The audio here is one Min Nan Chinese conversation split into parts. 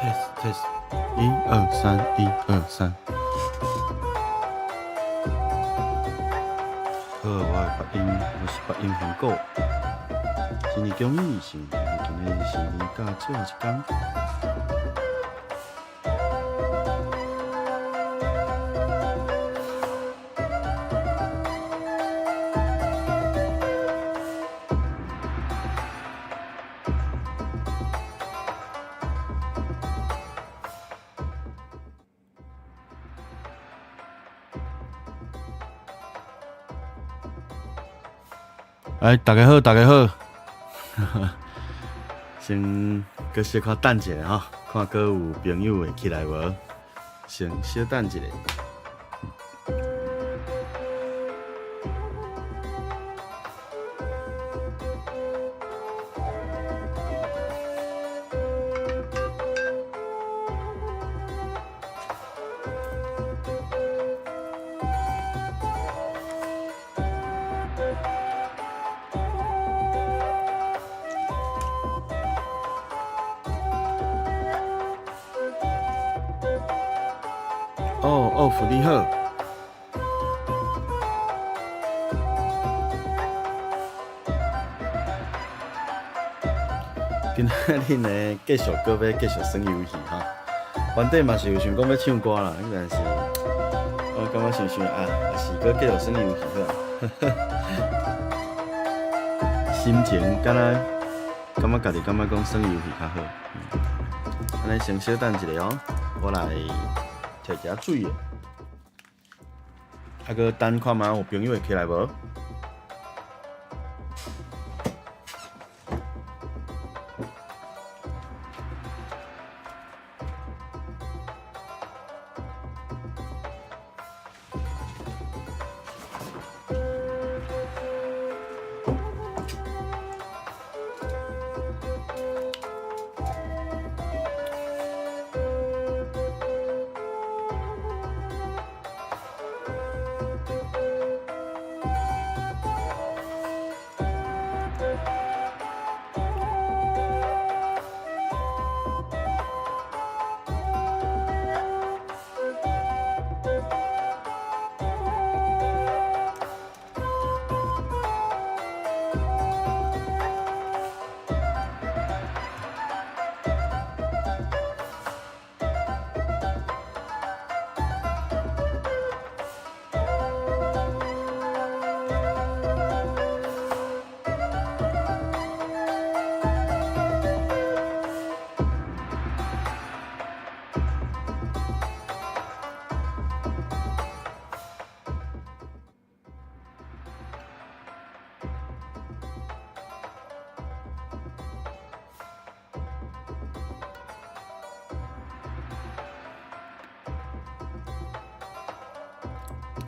Test test，一二三，一二三。好，我的北音，我是北音红果。新年恭喜，新年今日是新年假最后一工。哎，大家好，大家好。先閣小可等一下吼，看閣有朋友會起來無？先小等一下。哦哦，福你好。今仔日呢，繼續閣欲繼續耍遊戲吼。原底嘛是有想講欲唱歌啦，但是我感覺想想啊，還是閣繼續耍遊戲好。心情敢若感覺家己感覺講耍遊戲較好。按呢先小等一下哦，我來摕一下水的。啊，閣等看覓有朋友會起來無？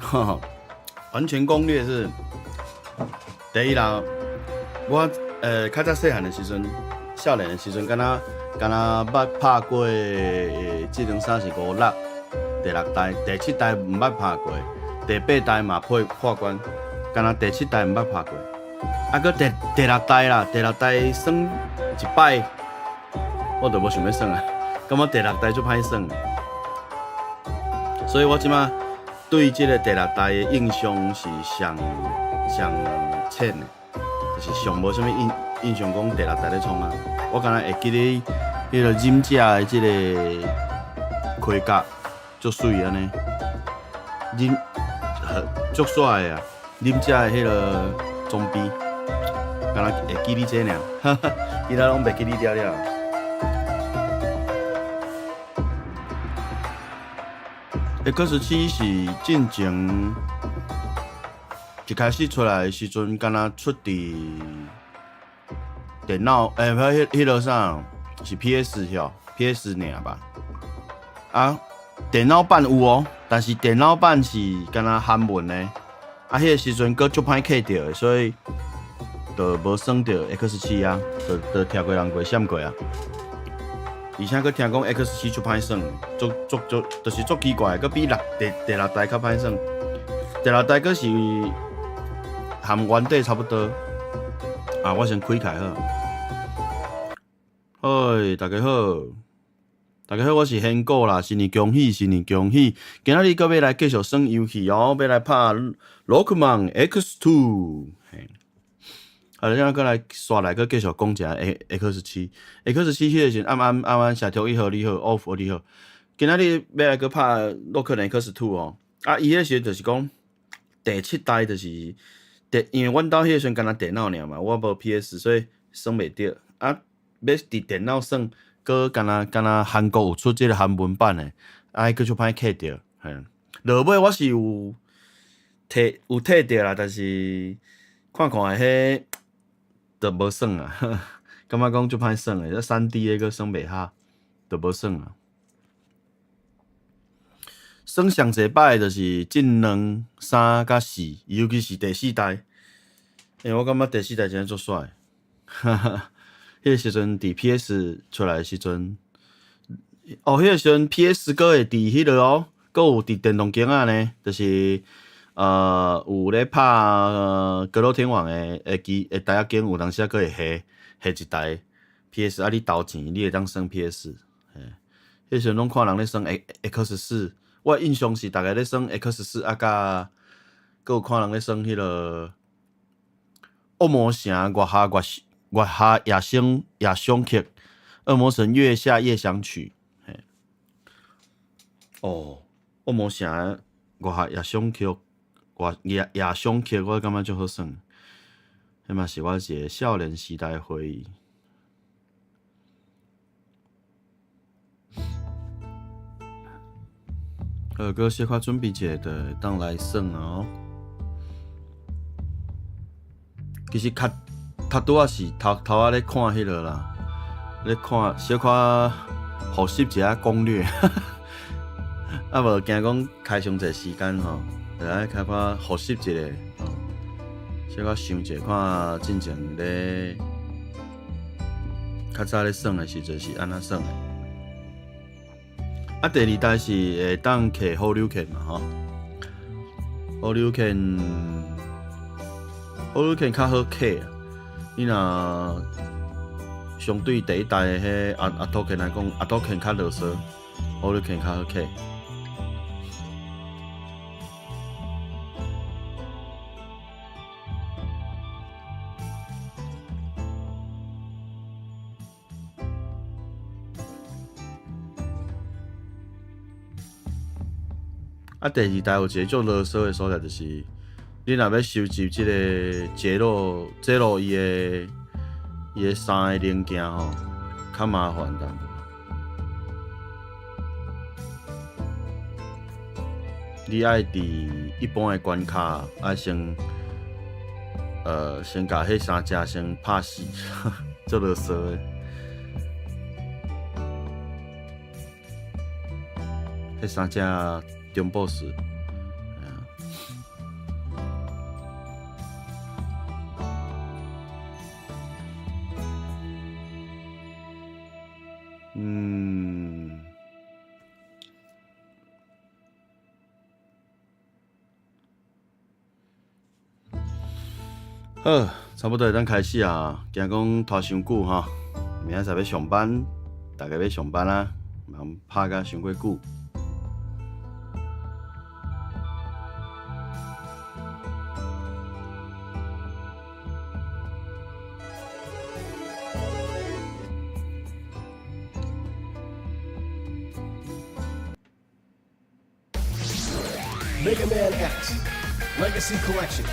哈哈，完全攻略是第一啦。我較早細漢的時陣，少年的時陣，敢若敢若捌拍過這兩三四五六，第六代、第七代毋捌拍過，第八代嘛破破關，敢若第七代毋捌拍過。啊，閣第第六代啦，第六代耍一擺，我就無想欲耍啊，感覺第六代足歹耍的。所以我這擺對這个第六代的印象是上上淺的，就是上無啥物印印象講第六代咧創啊。我敢若會記得彼个忍者的這个盔甲足媠按呢，忍足帥的啊，忍者的彼个裝備，敢若會記得這爾，其他攏袂記得了了。X7是進前一開始出來的時陣，敢若出佇電腦，欸，不，彼彼个啥，是 PS 吼，PS 爾吧？啊，電腦版有哦，但是電腦版是敢若韓文的，啊，彼个時陣閣足歹客著的，所以就無耍著 X7 啊，就就聽過人過閃過啊。而且閣聽講 X7足歹耍，足足足，就是足奇怪，閣比六第第六代較歹耍。第六代閣是含原底差不多。啊，我先開開好。嗨，大家好。大家好，我是軒哥啦，新年恭喜，新年恭喜！今仔日閣欲來繼續耍遊戲哦，欲來拍《Rockman X2》。嘿，啊，咱閣來煞來閣繼續講一下 X 7，X 7彼个時陣暗暗暗暗社畜你好，你好，off 你好。今仔日欲來閣拍《Rockman X2》哦，啊，伊彼時陣就是講第七代就是電，因為阮兜彼個時陣干焦電腦爾嘛，我無 PS，所以耍袂著。啊，欲佇電腦耍。閣敢若敢若韓國有出這个韓文版的，啊，閣足歹揢著，嘿。落尾我是有摕有摕著啦，但是看看彼就無耍啊，感覺講足歹耍的，這3D 的閣耍袂合，就無耍啊。耍上濟擺就是進兩、三佮四，尤其是第四代，欸，我感覺第四代真正足帥，哈哈。彼个時陣佇 PS 出來的時陣，哦，彼个時陣 PS 閣會佇彼个哦，閣有佇電動機仔呢，就是有咧拍格鬥天王的的機的台仔間，有當時仔閣會下下一台 PS，啊，你投錢你會當耍 PS，嘿，彼時陣攏看人咧耍 X 4，我印象是逐家咧耍 X 4，啊，佮閣有看人咧耍彼个惡魔城月下月月下夜星夜想曲，惡魔城月下夜想曲，嘿，哦，惡魔城月下夜想曲，月夜夜想曲，我感覺足好耍，彼嘛是我一个少年時代的回憶。好，閣小可準備一下，就會當來耍啊！哦，其實較。較拄仔是頭頭仔咧看彼个啦，咧看小可複習一下攻略，啊無驚講開傷濟時間吼，就愛較可複習一下吼，小可想者看進前咧較早咧耍的時陣是按怎耍的。啊，第二代是會當揢好柳拳嘛吼，好柳拳，好柳拳較好揢啊。你若相對第一代的彼阿阿托肯來講，阿托肯較囉嗦，好柳拳較好揢。啊，第二代有一个足囉嗦的所在，就是你若欲收集這个傑洛傑洛伊的伊的三个零件吼，較麻煩淡薄。你愛佇一般的關卡，愛先先共彼三隻先拍死，足囉嗦的。彼三隻終 boss。嗯，好，差不多會當開始啊。驚講拖傷久吼，明仔載欲上班，大家欲上班啊，毋通拍甲傷過久。 Mega Man X Legacy Collection.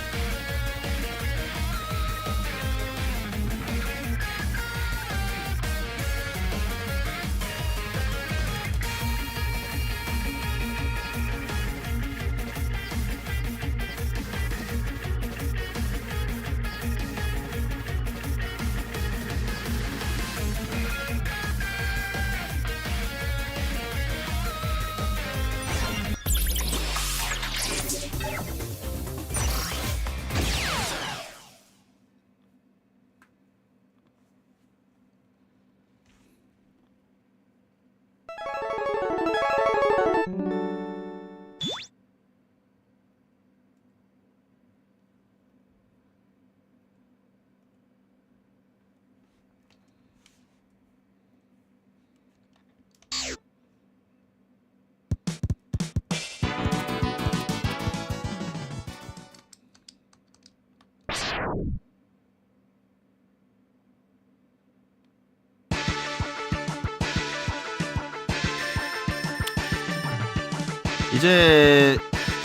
伊這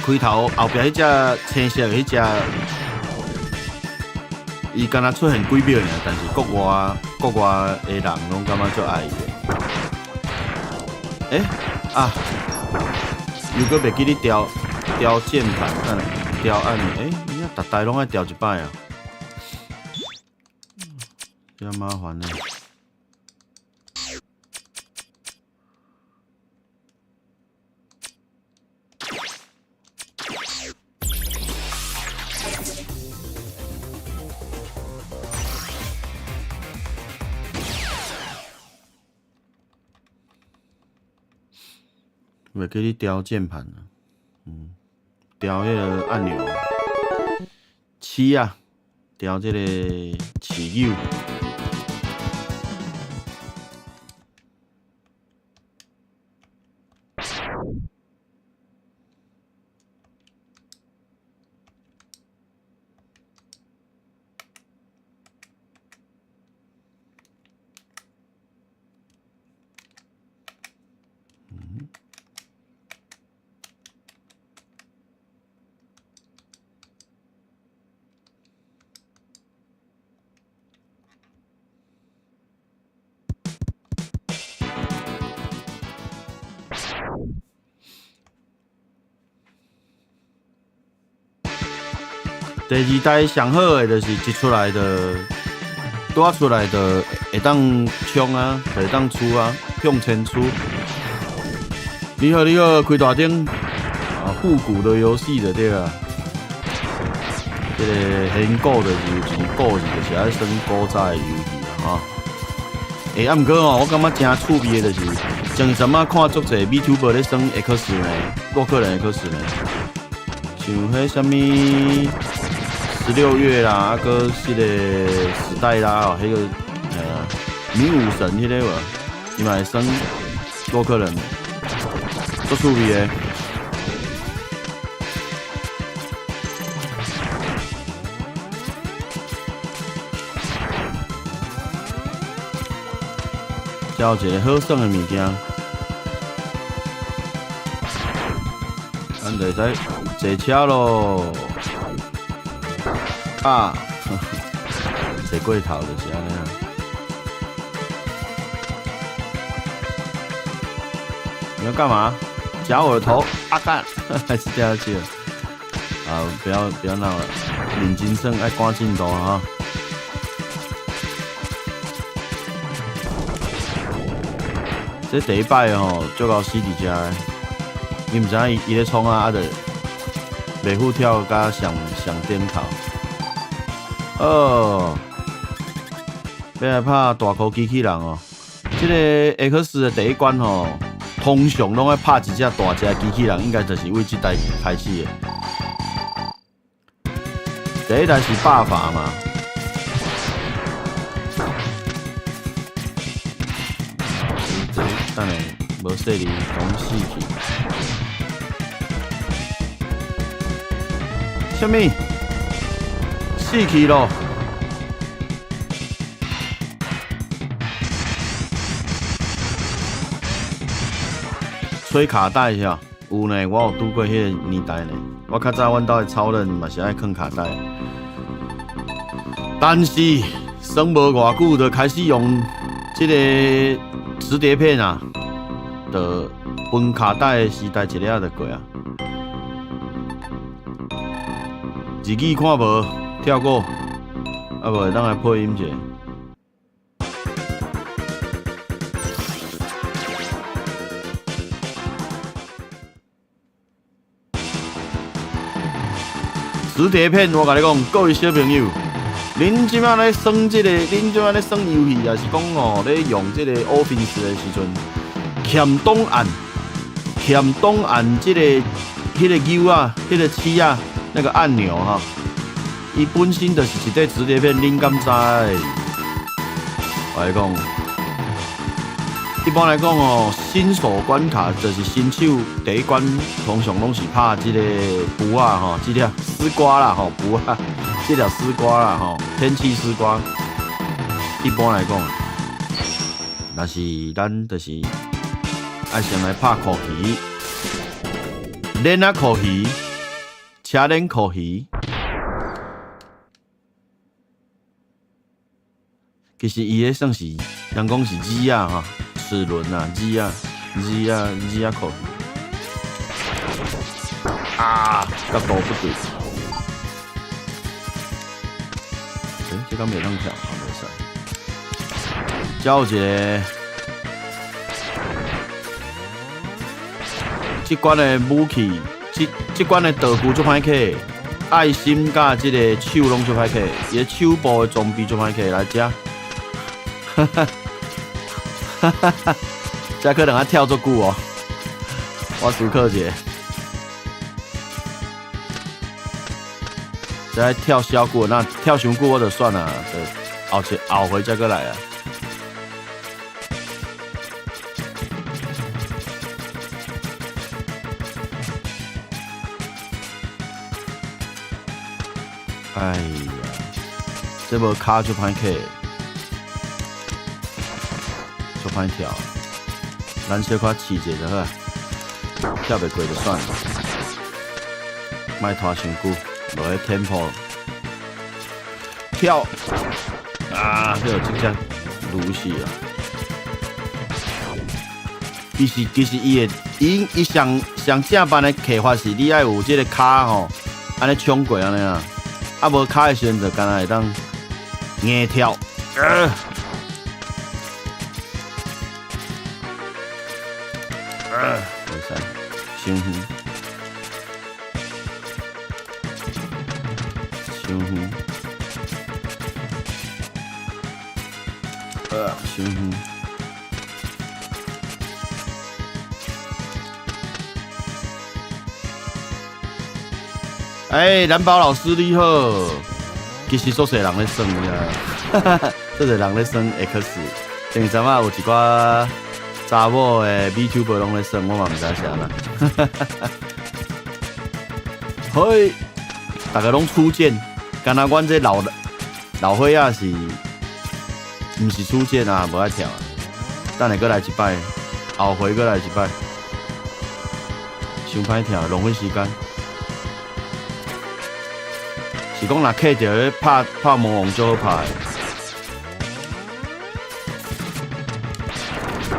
開頭後壁彼隻青色的彼隻，伊敢若出現幾秒爾，但是國外的人攏感覺足愛伊的。欸啊！又閣袂記得調調鍵盤，等下調按鈕。欸，你啊，逐台攏愛調一擺啊，遮麻煩呢。袂記得調鍵盤啊，調彼个按鈕，七啊，調這個飼鈕。第二代上好的就是一出來就拄仔出來就會當衝啊，就會當出啊，向前出。你好，你好，開大燈啊，復古的遊戲就對啊。這個遠古就是有一個故事，就是愛耍古早的遊戲啦，吼。欸，啊，毋過吼，我感覺誠趣味的就是，前陣仔看足濟 VTuber 咧耍 X 呢，洛克人 X 呢，像彼啥物16月啦，啊，閣彼个時代啦，吼，彼个女武神彼个無，伊嘛會耍洛克人，足趣味的。這有一個好耍的物件，咱就會使坐車囉。啊，坐過頭就是按呢啊。你要幹嘛？夾我的頭？阿幹，還是掉下去了？啊，不要不要鬧了，認真耍，愛趕進度啊！這第一擺吼，足𠢕死佇遮的，伊毋知影伊伊咧創啊，啊就袂赴跳甲上上頂頭。哦，欲來拍大箍機器人哦。這个 X 的第一關吼，通常攏愛拍一隻大隻的機器人，應該就是為這台開始的。第一台是爆發嘛。等下，無細膩，攏死去。啥物？死去咯！吹卡帶是吧？有呢，我有拄過彼个年代呢。我較早阮兜的超人嘛是愛囥卡帶，但是耍無偌久就開始用這个磁碟片啊，就分卡帶的時代一下就過啊。日語看無，跳過，啊無會當來配音者。磁碟片，我共你講，各位小朋友，恁這擺咧耍這个，恁這擺咧耍遊戲，抑是講吼咧用這个 Office 的時陣，欠檔按，欠檔按這个、彼个鈕啊，彼个鼠仔，那個按鈕哈，伊本身就是一塊磁碟片，恁敢知？我來講，一般來講哦，新手關卡就是新手第一關，通常攏是拍這个符仔吼，這粒絲瓜啦吼，符仔，這粒絲瓜啦吼，天氣絲瓜。一般來講，若是咱就是愛先來拍箍棋。鏈仔箍魚，車鏈箍魚。其實伊彼算是，人講是字仔吼，齒輪啊，字仔，字仔，字仔箍魚。啊，角度不對。欸，這敢袂當跳？啊，袂使。遮有一个，這款的武器，這款的道具足歹捡，愛心佮這个手攏足歹捡，伊个手部的裝備足歹捡，來遮。哈哈，哈哈哈，這可能愛跳足久哦。我思考一下，這跳小久，那跳傷久我就算了，就後一後回再閣來啊。哎呀，這無跤足歹捡，足歹跳。咱小可試者就好，跳袂過就算了，莫拖傷久，落去 tempo 跳啊！這就直接擼死啊！其實伊的伊伊上上正版的開法是，你愛有這个跤吼，按呢衝過按呢啊。啊，無跤的時陣就干焦會當硬跳。袂使，傷遠，傷遠，傷遠。欸，藍寶老師你好，其實足濟人咧耍啊，足濟人咧耍 X，前陣仔有一寡查某的 VTuber 攏咧耍，我嘛毋知啥啦。嘿，逐个攏初見，敢若阮這老老歲仔是，毋是初見啊，無愛跳。等下閣來一擺，後回閣來一擺，傷歹跳，浪費時間。是講若客著彼拍拍魔王最好拍的。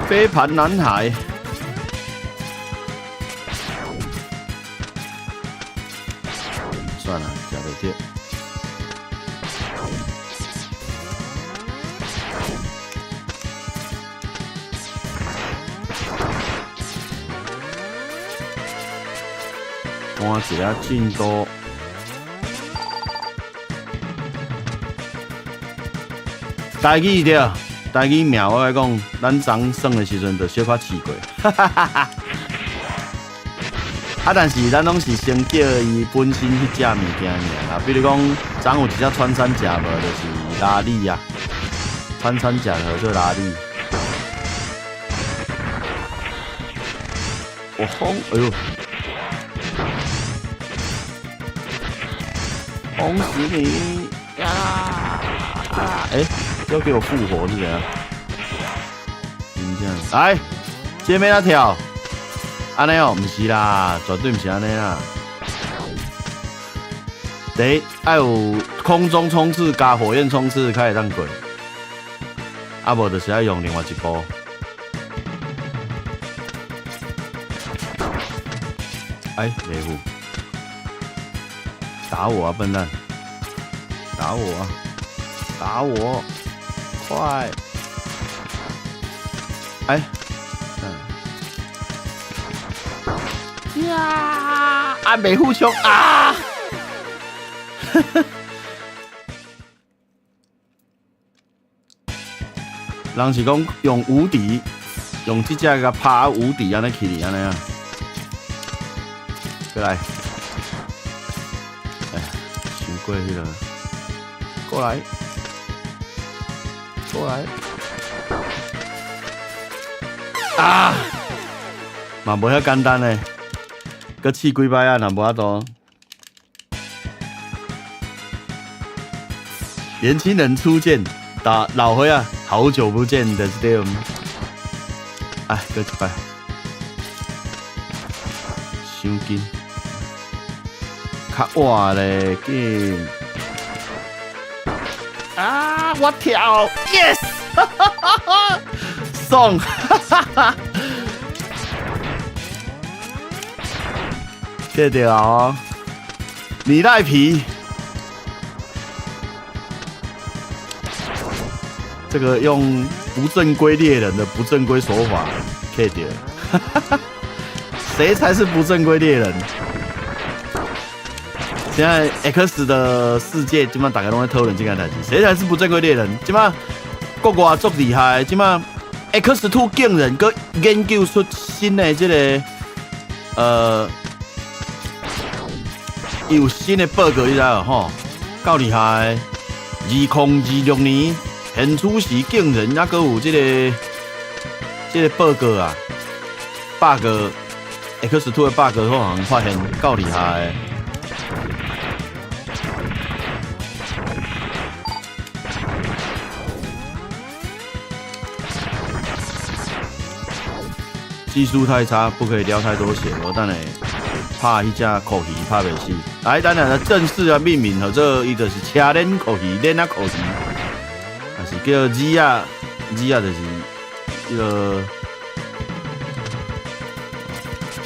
飛盤男孩，算了，食袂著。看一下進度。台語對，台語名我來講，咱昨耍的時陣就小可試過，哈哈哈哈。啊，但是咱攏是先叫伊本身彼隻物件爾啦，比如講，昨有一隻穿山甲無，就是拉力啊，穿山甲叫做拉力。我轟，哎呦，轟死你呀！欸，要給我復活是怎樣？這樣，來，這欲按怎跳？按呢哦，毋是啦，絕對毋是按呢啦。第一，愛有空中衝刺加火焰衝刺，才會當過。啊，無就是愛用另外一步。哎，袂赴，打我啊，笨蛋！打我啊！打我！快！哎，嗯，呀！啊，袂赴衝啊！人是講用無敵，用這隻共拍無敵按呢去哩按呢啊！過來，哎，傷過彼个，過來，過來，啊！嘛無遐簡單呢，閣試幾擺啊，若無法度。年輕人初見，打老歲仔，好久不見的這種。哎，閣一擺，傷緊。較晚咧，緊。啊！我跳，yes，爽，哈哈，謝謝啊，你賴皮，這個用不正規獵人的不正規手法，K 掉，誰才是不正規獵人？現在 X 的世界，這馬大家攏咧討論這件代誌，誰才是不正規獵人？這馬國外足厲害，這馬 X2 竟然閣研究出新的這個，有新的報告，你知無吼？夠厲害！2026年現此時竟然猶閣有這個報告啊，bug X2 的 bug 好像發現夠厲害。技術太差，不可以撩太多血。我等下拍彼隻蛞蝓拍袂死。來，咱來正式啊命名，號做伊就是車輪蛞蝓，鏈仔蛞蝓，還是叫子仔？子仔就是彼個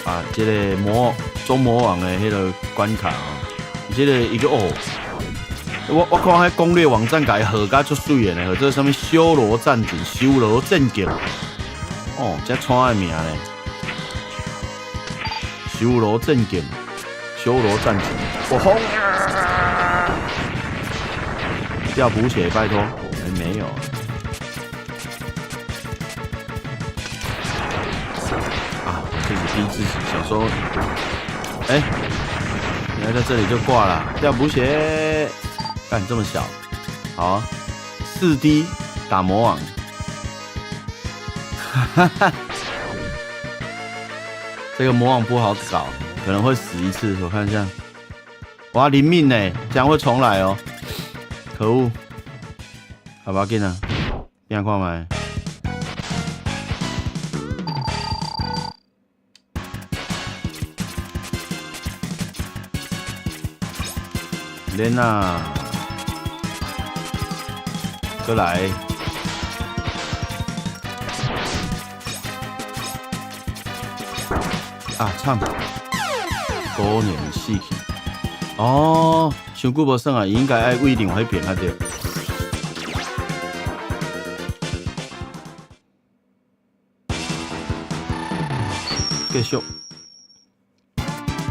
啊，這個魔中魔王的彼個關卡哦。這個伊個哦，我看彼攻略網站共伊號甲足媠的呢，號做啥物修羅戰警、修羅戰警。哦，這創的名咧，修羅戰警，修羅戰警，我轟！要補血，拜託，欸，沒有。啊，我自己逼自己，想說，欸，原來在這裡就掛了，要補血，幹這麼小，好啊，4D 打魔王。哈哈，這個魔王不好搞，可能會死一次。我看一下，哇，零命呢，這樣會重來哦。可惡，好吧，緊啊，變看覓。練啊，過來。啊，慘！果然死去。哦，傷久無耍啊，伊應該愛位另外彼邊才對。繼續。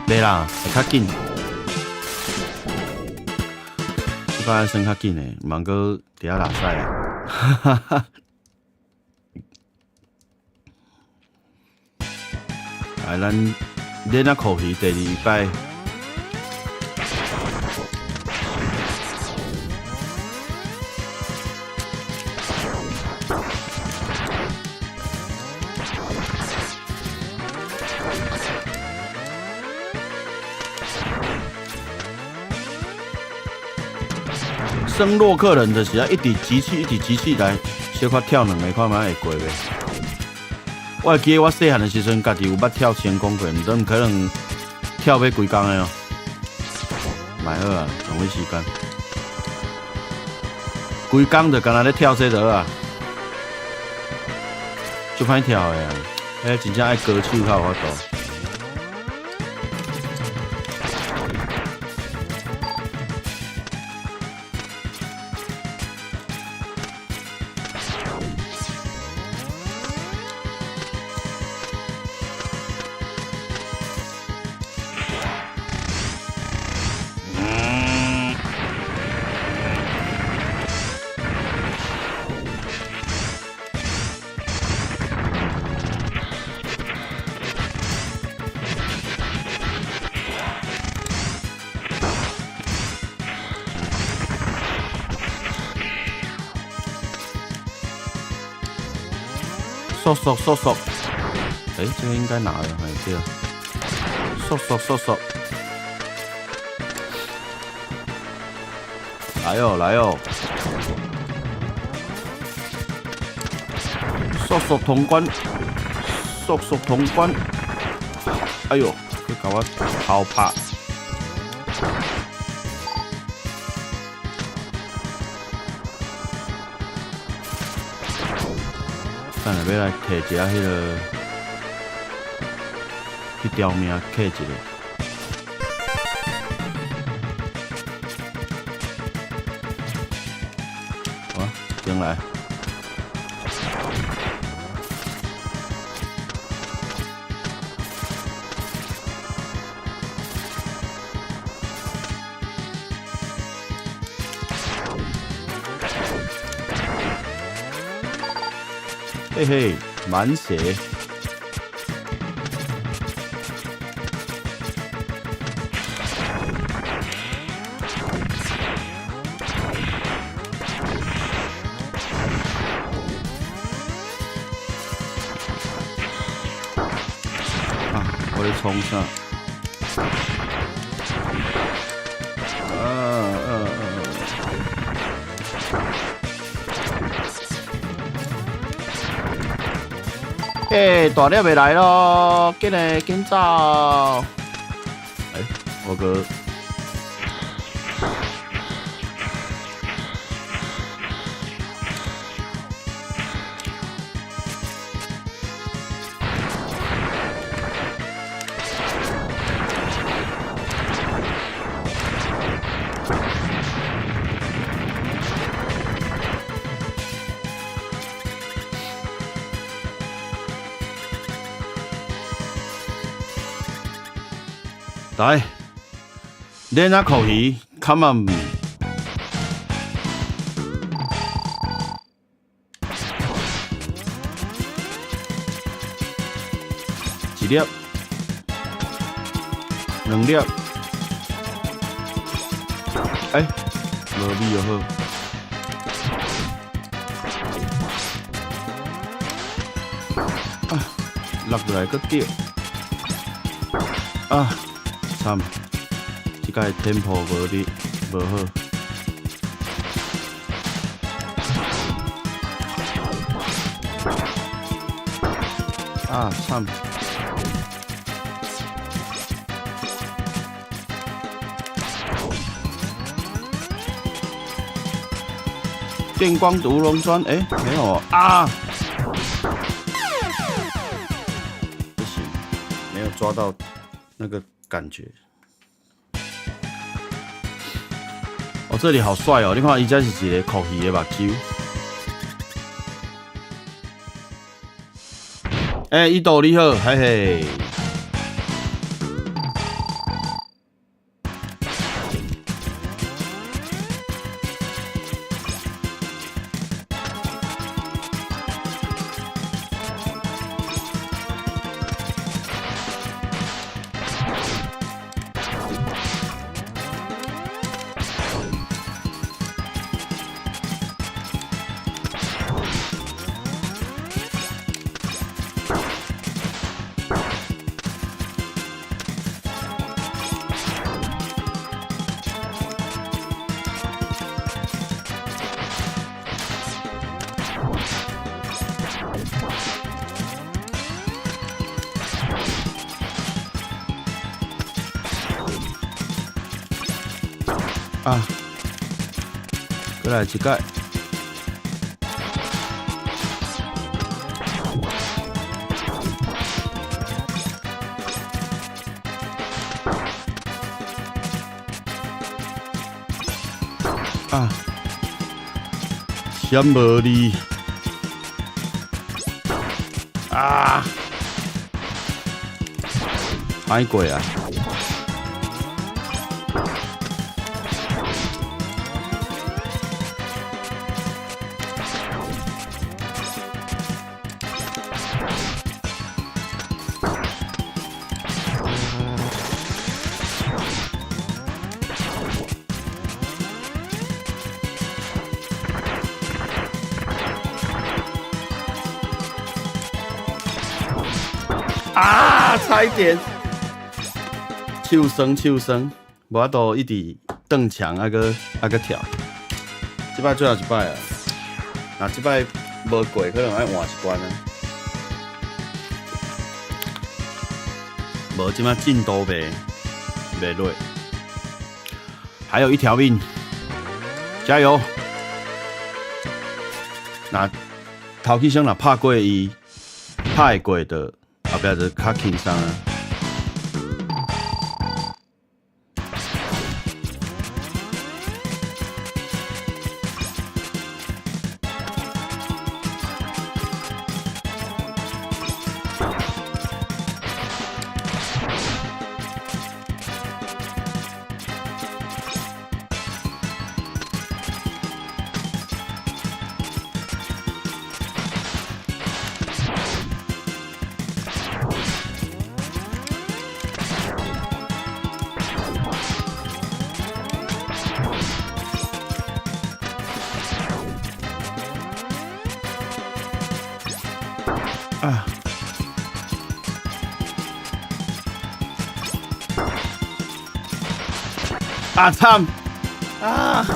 袂啦，會較緊。這擺算較緊的，毋通閣佇遐落屎啊！哈哈哈。來，咱練仔蛞蝓第二擺。升洛克人就是啊，一直集氣，一直集氣來，小可跳兩下，看覓會過袂？我會記得我細漢的時陣，家己有捌跳成功過，毋過可能跳欲規工的哦。嘛好啊，浪費時間。規工就干焦咧跳這就好啊，足歹跳的啊，彼真正愛高手才有法度。速速速速！欸，這個應該拿了，哎，對。速速速速！來哦來哦！速速通關，速速通關！哎喲，閣共我偷拍！等下欲來提一下彼个去條命客一下。好，進來。嘿嘿，滿血。啊！我咧創啥？啊啊啊！欸，大粒的來囉，緊來緊走！欸，我閣。來，練仔蛞蝓，come on！一粒，兩粒，欸，無米就好。啊，落落來閣著，啊！慘，這擺 tempo 無力，無好。啊，慘！電光毒龍磚，欸，沒有啊！不行，沒有抓到那個感覺。哦，這裡好帥哦！你看，伊這是一個蛞蝓的目睭。欸，伊道你好，嘿嘿。啊，閣來一擺。啊，閃無哩。啊，歹過啊！啊！差一點，手酸手酸，無法度一直撞牆，猶閣猶閣跳。這擺最後一擺啊！若這擺無過，可能愛換一關啊。無，這擺進度袂袂落，還有一條命，加油！若頭起先若拍過伊，拍會過就後壁就較輕鬆啊。啊！啊慘！啊！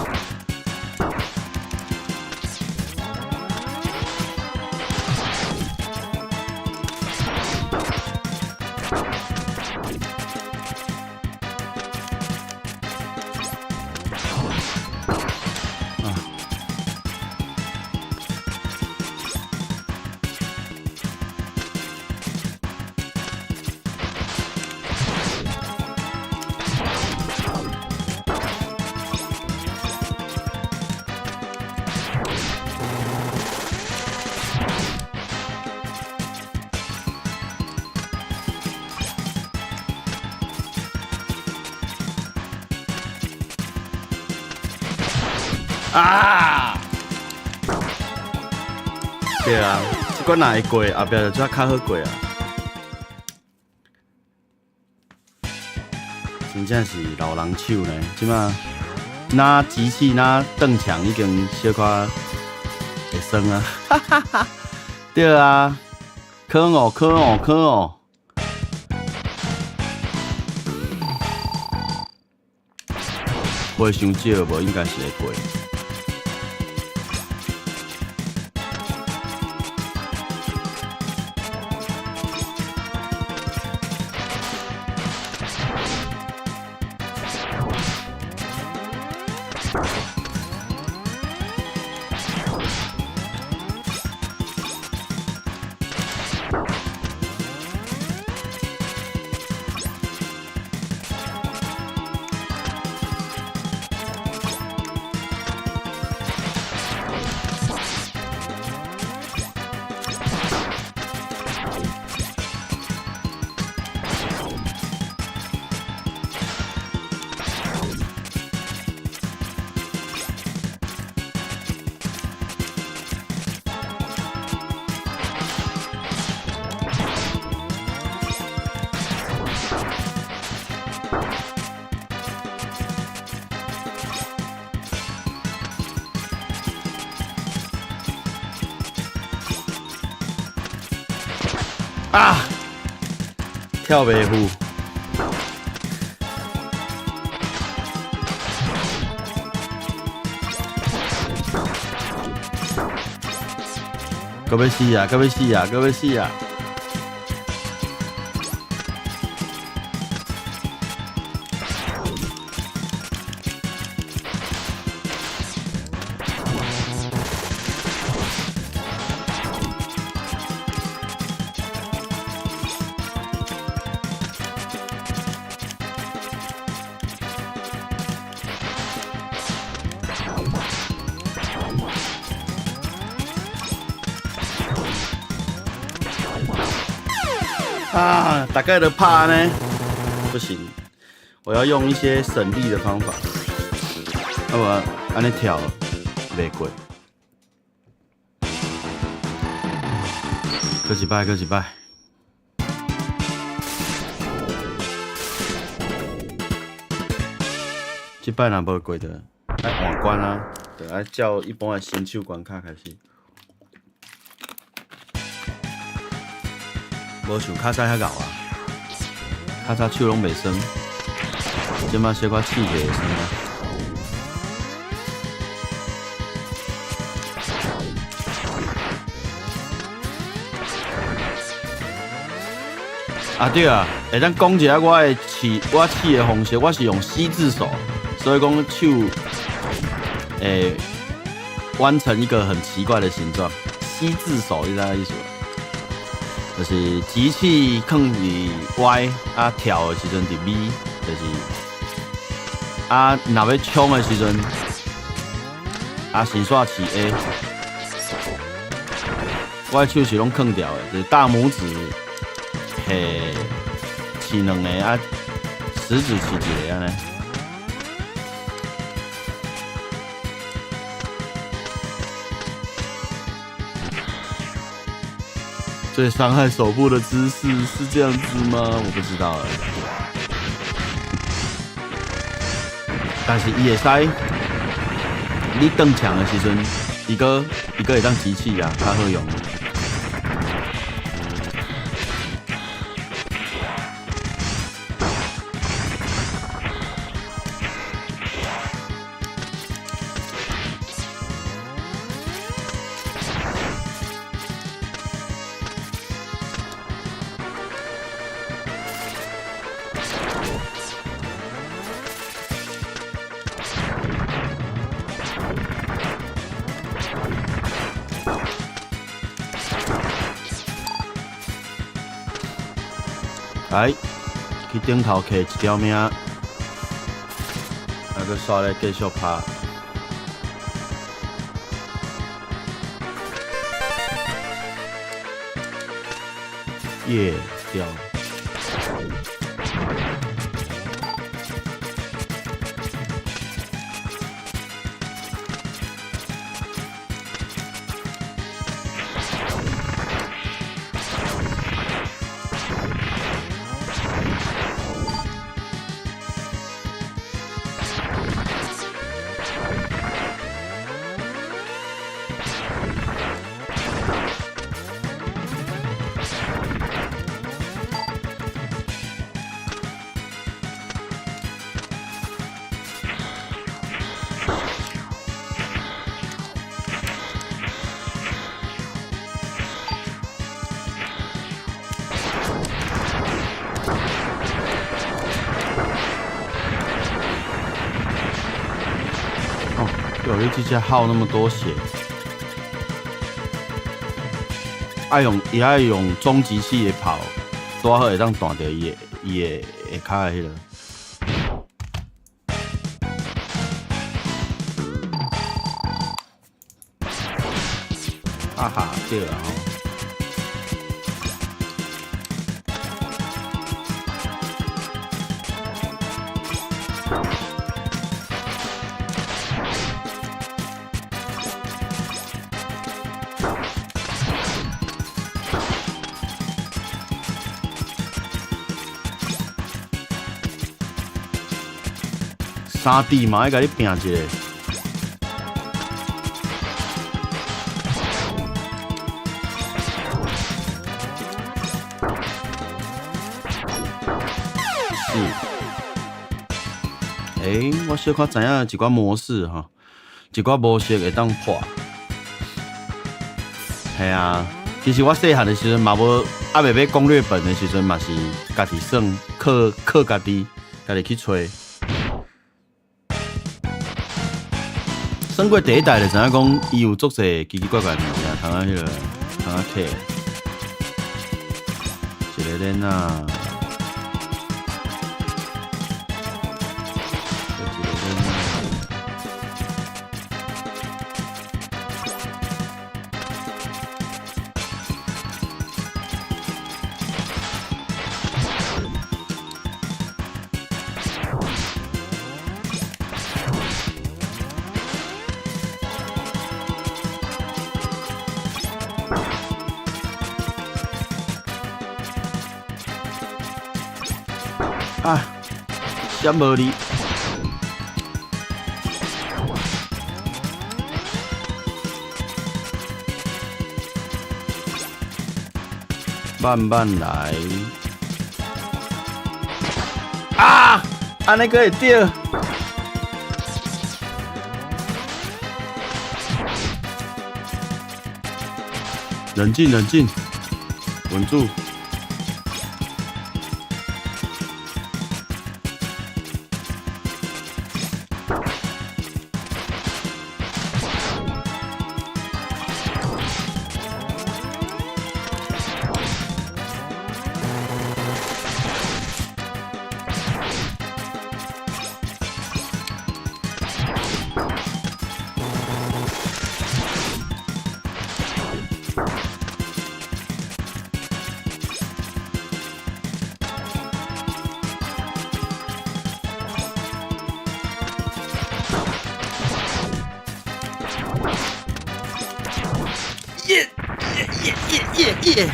啊！對啊，這關若會過，後壁就才較好過啊。真正是老人手呢，這馬若機器若斷牆已經小可會酸啊！哈哈哈！對啊，可哦可哦可哦！會傷少無，應該是會過。啊！跳袂赴。閣欲死啊！閣欲死啊！閣欲死啊！啊！大概都拍呢，不行，我要用一些省力的方法。啊無按呢跳袂過，閣一擺，閣一擺。這擺若無過就愛換關啊，就愛照一般的新手關卡開始。無像較早遐𠢕啊，較早手攏袂酸，這擺小可試者會酸啊。啊對啊，會當講一下我的試，我試的方式，我是用 C 字手，所以講手會彎成一個很奇怪的形狀。C 字手，你知影意思無？就是集氣囥佇 Y，啊跳的時陣佇 V，就是啊若欲衝的時陣，啊先煞飼 A。我的手是攏囥牢的，就是大拇指下飼兩个，啊食指飼一个按呢。最傷害手部的姿勢是這樣子嗎？我不知道欸。但是伊會使，你轉牆的時陣，伊閣伊閣會當集氣啊，較好用。來，去頂頭摕一條命，啊，閣煞咧繼續拍。耶，掉。哦，你這隻耗那麼多血，愛用伊愛用終極器的炮，拄好會當彈著伊的伊的下跤的彼个。啊哈，對啊吼。三弟嘛愛共你拚一下。是。欸，我小可知影一寡模式吼，一寡模式會當破。嘿啊，其實我細漢的時陣嘛無，猶未買攻略本的時陣嘛是家己算，靠靠家己，家己去揣。算過第一代就知影講，伊有足濟奇奇怪怪的物件，通啊彼个，通啊摕。一个鏈仔，閣一个鏈仔。啊，閃無你。慢慢來。啊！按呢閣會著。冷靜，冷靜，穩住。耶！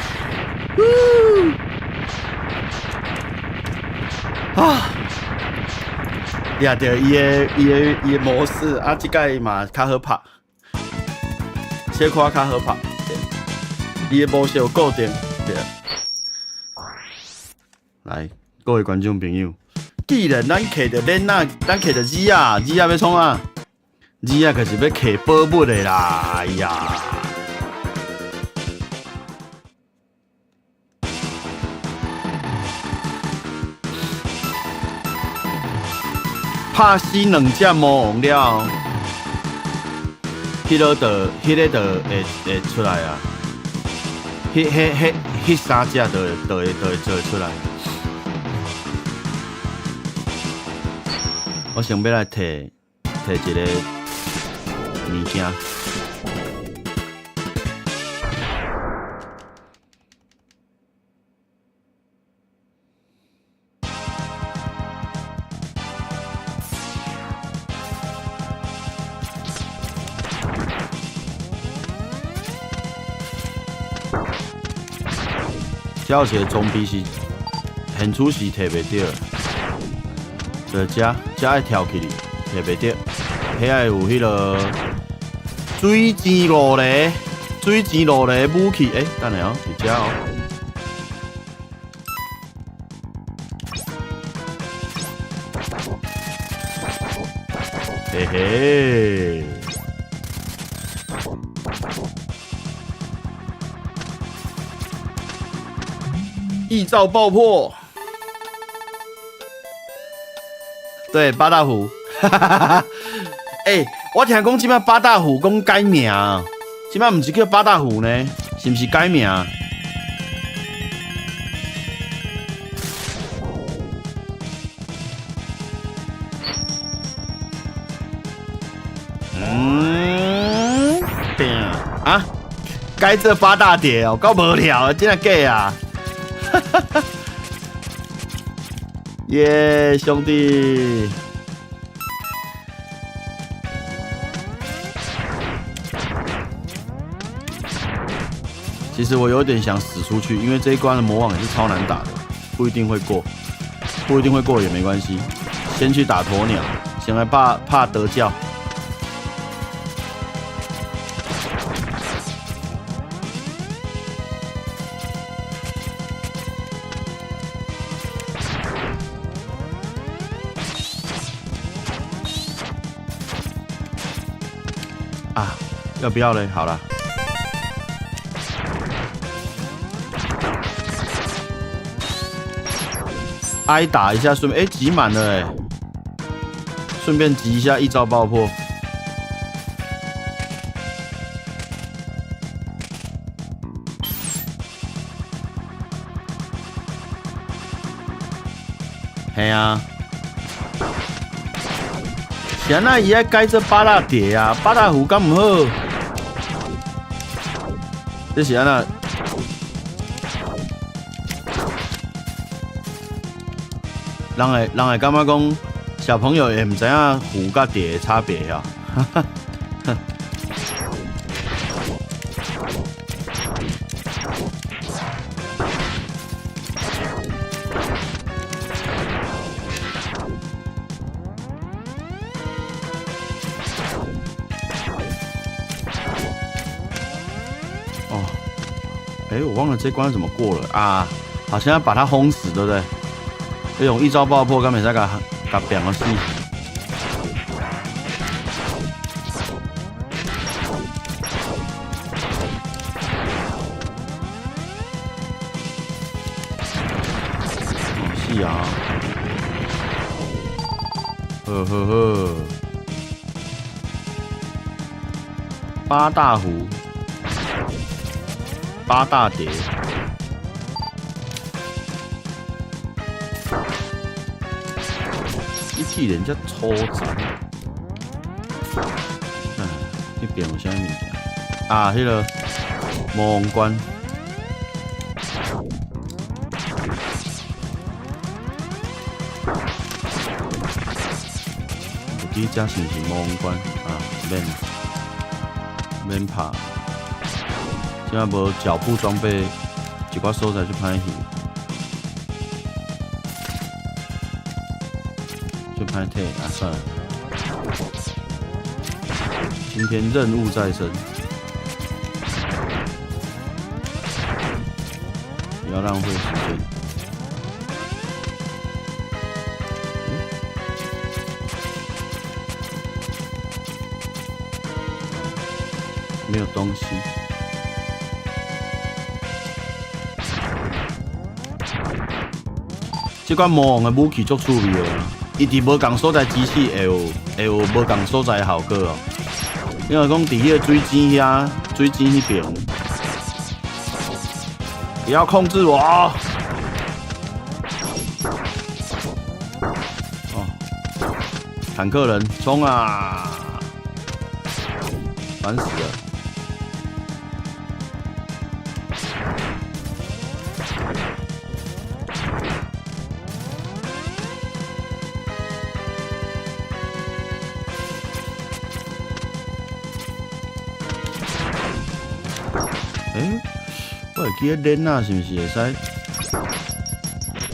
啊！掠著伊的模式啊，這擺嘛較好拍，小可較好拍。伊的模式有固定，對。來，各位觀眾朋友，既然咱揢著恁仔，咱揢著子仔，子仔欲創啥？子仔可是欲揢寶物的啦！哎呀！拍死兩隻魔王了後，彼個就會出來啊！彼三隻就會做出來。我想欲來提提一個物件。這有一個裝備是現處時提袂著，就這這愛跳起去提袂著，遐會有彼個水錢五个，水錢五个武器，欸，等下哦，佇遮哦。嘿嘿。異兆爆破，對，八大虎，欸，我聽講這擺八大虎講改名，這擺毋是叫八大虎呢，是毋是改名？嗯，對啊，改做八大蝶哦，夠無聊，真的假啊？耶，兄弟！其實我有點想死出去，因為這一關的魔王也是超難打的，不一定會過，不一定會過也沒關係。先去打鴕鳥，先來怕怕得教。啊，要不要嘞？好了，挨打一下，順便哎，集滿了哎，順便集一下一招爆破。嘿啊。是按怎伊愛改做八大蝶啊？八大虎敢毋好？這是按怎？人會感覺講小朋友會毋知影虎佮蝶的差別啊？哦，哎，我忘了這關怎麼過了啊？好像要把它轟死，對不對？用一招爆破，敢袂使共共扁個死。哦，是啊。呵呵呵。八大虎，八大蝶。機器人遮粗殘。啊，彼邊有啥物件？啊，彼個魔王關。有記這是毋是魔王關？啊，免免拍。這無腳步裝備，一寡所在就歹去，就歹退啊，算了。今天任務在身，不要浪費時間。嗯，沒有東西。這款魔王的武器足趣味的，伊佇無仝所在支持會有無仝所在的效果哦。因為講佇彼个水井遐，水井彼邊，不要控制我哦！坦克人衝啊！煩死了！欸，我會記得鏈仔是毋是會使？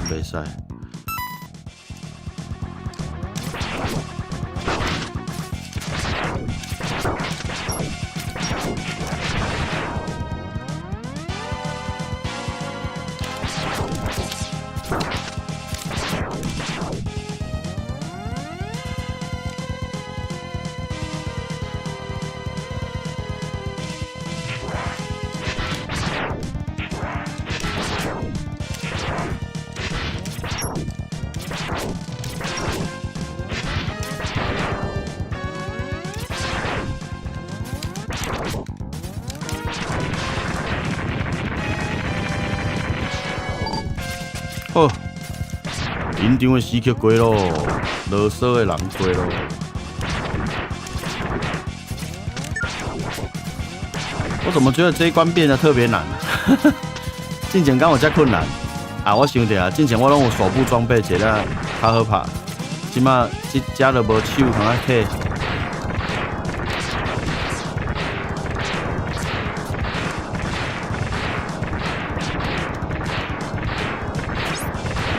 袂使。好，緊張的時刻過咯，囉嗦的人過咯。我怎麼覺得這一關變得特別難？進前敢有這困難？啊，我想著啊，進前我攏有手部裝備，一個較好拍。這馬這這都無手通啊提。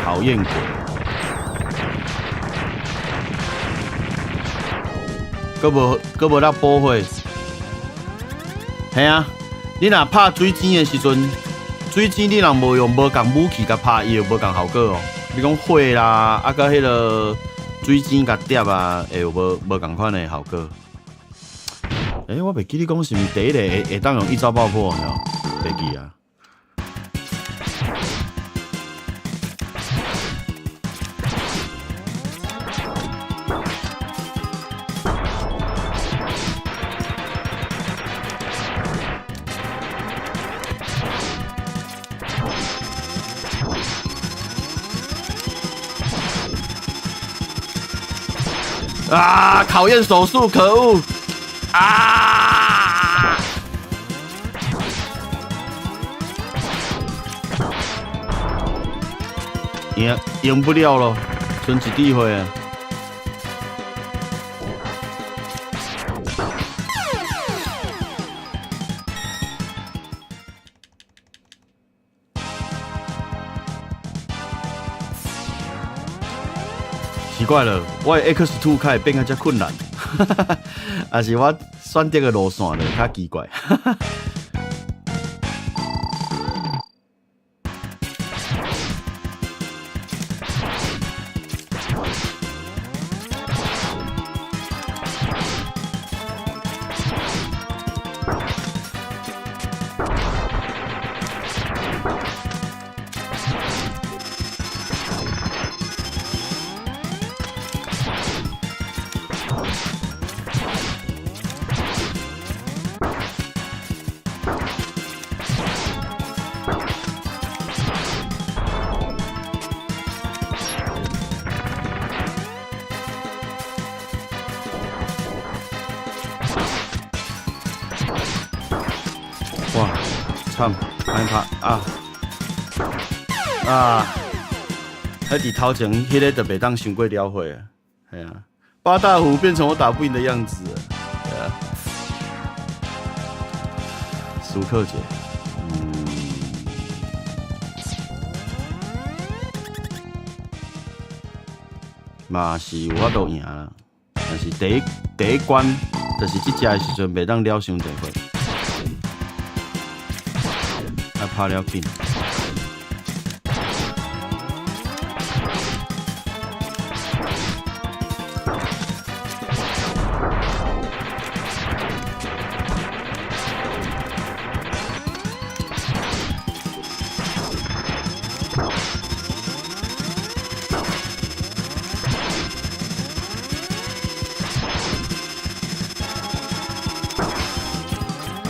討厭鬼，閣無閣無咧補血。嘿啊，你若拍水井的時陣，水井你若無用無仝武器共拍，伊會無仝效果哦。你講火啦，啊，佮彼个水井共疊啊，會有無仝款的效果。欸，我袂記你講是毋是第一个會當用一招爆破沒有？袂記啊。啊！考驗手速，可惡！啊！贏贏不了咯，剩一滴血。奇怪了，我的 X2 開始變較遮困難，還是我選擇的路線就較奇怪。哇，慘，歹拍啊啊！彼佇頭前彼个就袂當傷過了火啊，係啊，八大湖變成我打不贏的樣子了，對啊。蘇克姐，嗯，嘛是有法度贏啦。但是第一關，就是這隻的時陣，袂當了傷濟血，愛拍了緊。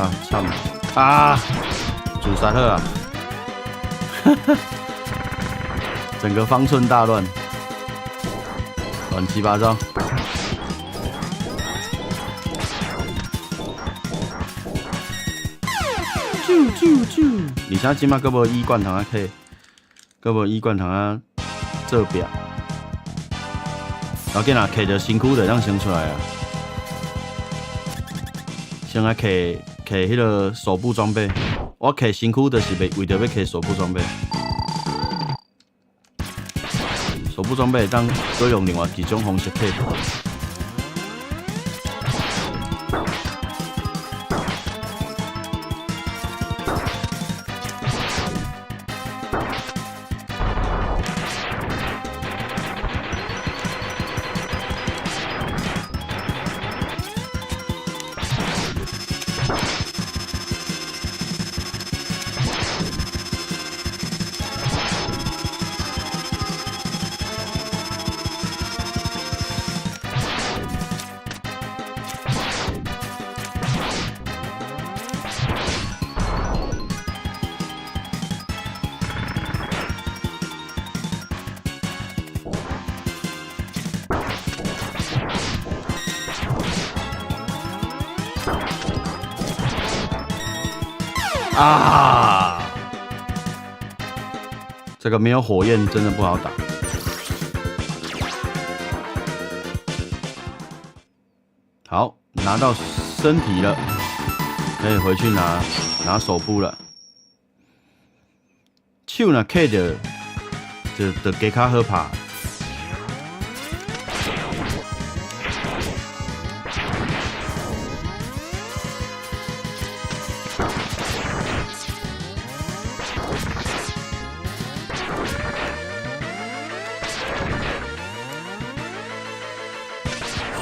啊，慘啊！自殺好啊！整個方寸大亂，亂七八糟。啾啾啾！而且這馬閣無醫罐通啊揢，閣無醫罐通啊做壁。要緊啊，揢著身軀就會當先出來啊。先來揢揢彼个手部裝備，我揢身軀就是為著欲揢手部裝備。手部裝備會當閣用另外幾種方式揢。啊！這個沒有火焰真的不好打。好，拿到身體了，可以回去拿手部了。手若揢著，就加較好拍。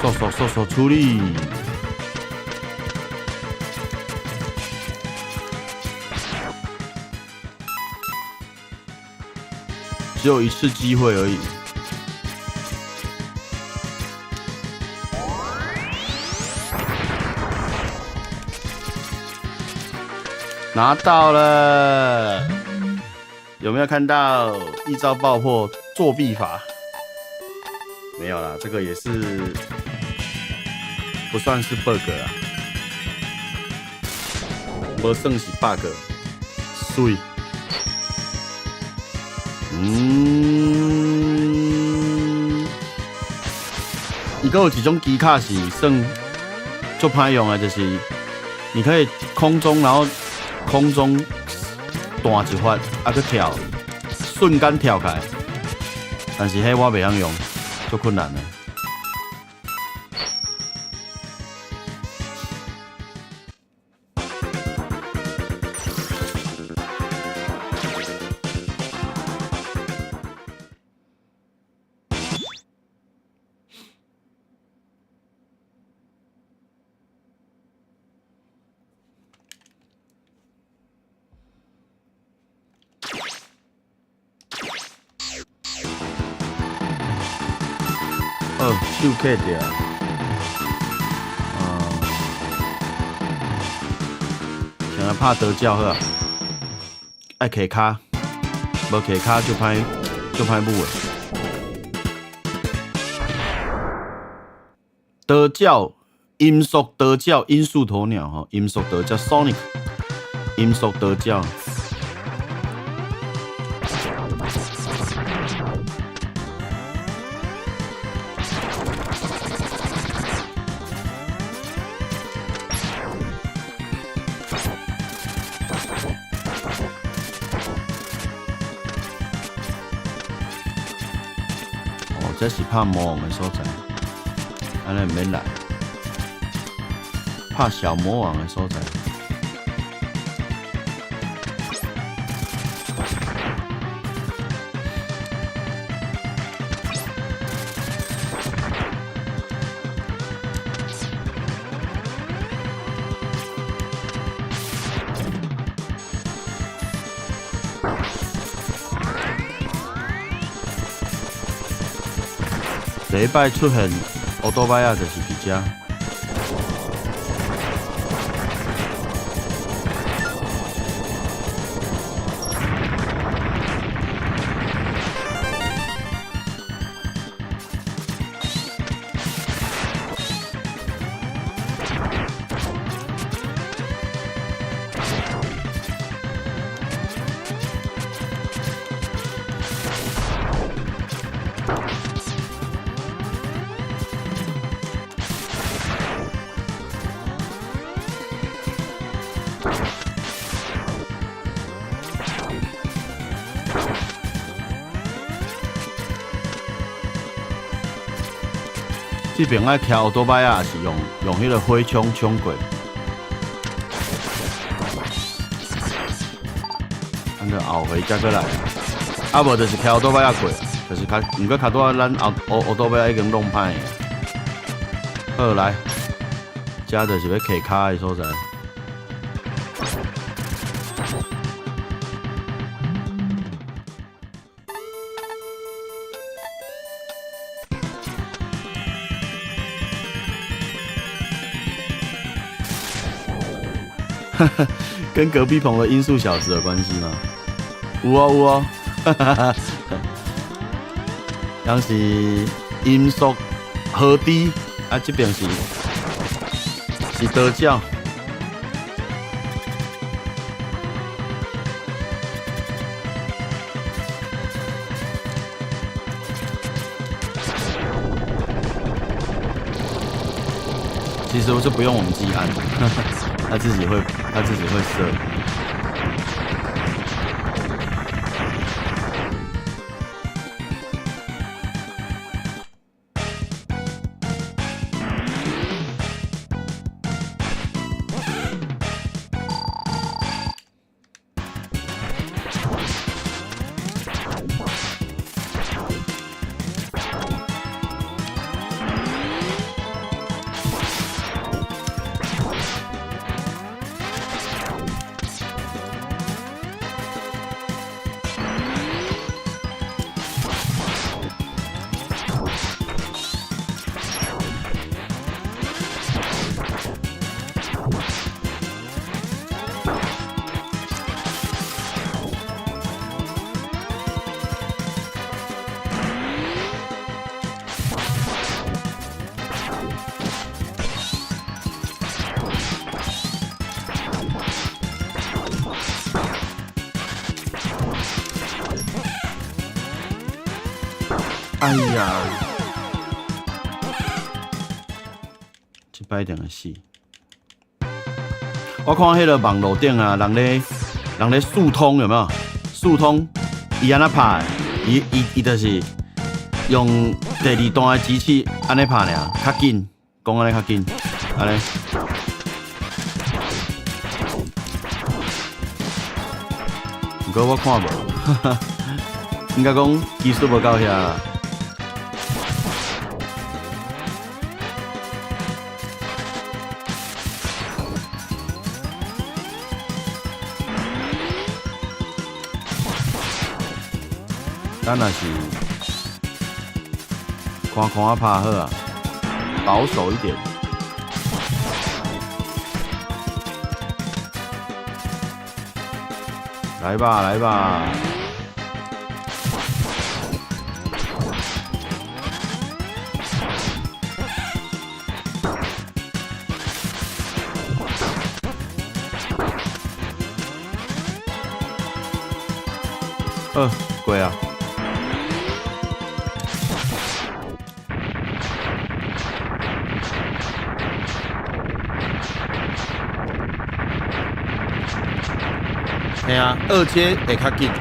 速速速速處理！只有一次機會而已。拿到了，有沒有看到一招爆破作弊法？沒有啦，這個也是不算是 bug 啦，無算是 bug，媠。伊閣有一種機卡是算足歹用的，就是你可以空中，然後空中彈一發，啊閣跳，瞬間跳起來，但是彼我袂曉用，足困難的。哦，手揢著，先來拍刀鳥好啊，愛揢跤，無揢跤就歹舞的。刀鳥，音速刀鳥，音速鴕鳥吼，音速刀鳥，Sonic，音速刀鳥。這是拍魔王的所在，按呢毋免來。拍小魔王的所在。第一擺出現烏多擺仔，就是佇遮。這邊愛騎烏多擺仔，是用彼個火槍衝過。咱就後回才閣來，啊無就是騎烏多擺仔過，就是較，毋過較拄仔咱後烏多擺仔已經弄歹。好來，這就是欲騎跤的所在。跟隔壁棚的音速小子有關係嗎？有哦有哦，當時音速何低啊，這邊是道教。其實我是不用我們自己按，他自己會設。哎呀，這擺一定會死。我看彼個網路頂啊，人咧速通有沒有？速通，伊按怎拍的？伊就是用第二段的機器按呢拍爾，較緊，講按呢較緊，按呢。毋過我看無，應該講技術無夠遐啦。咱若是看看仔拍好啊，保守一點。來吧，來吧。好，過啊。嘿啊，二階會較緊。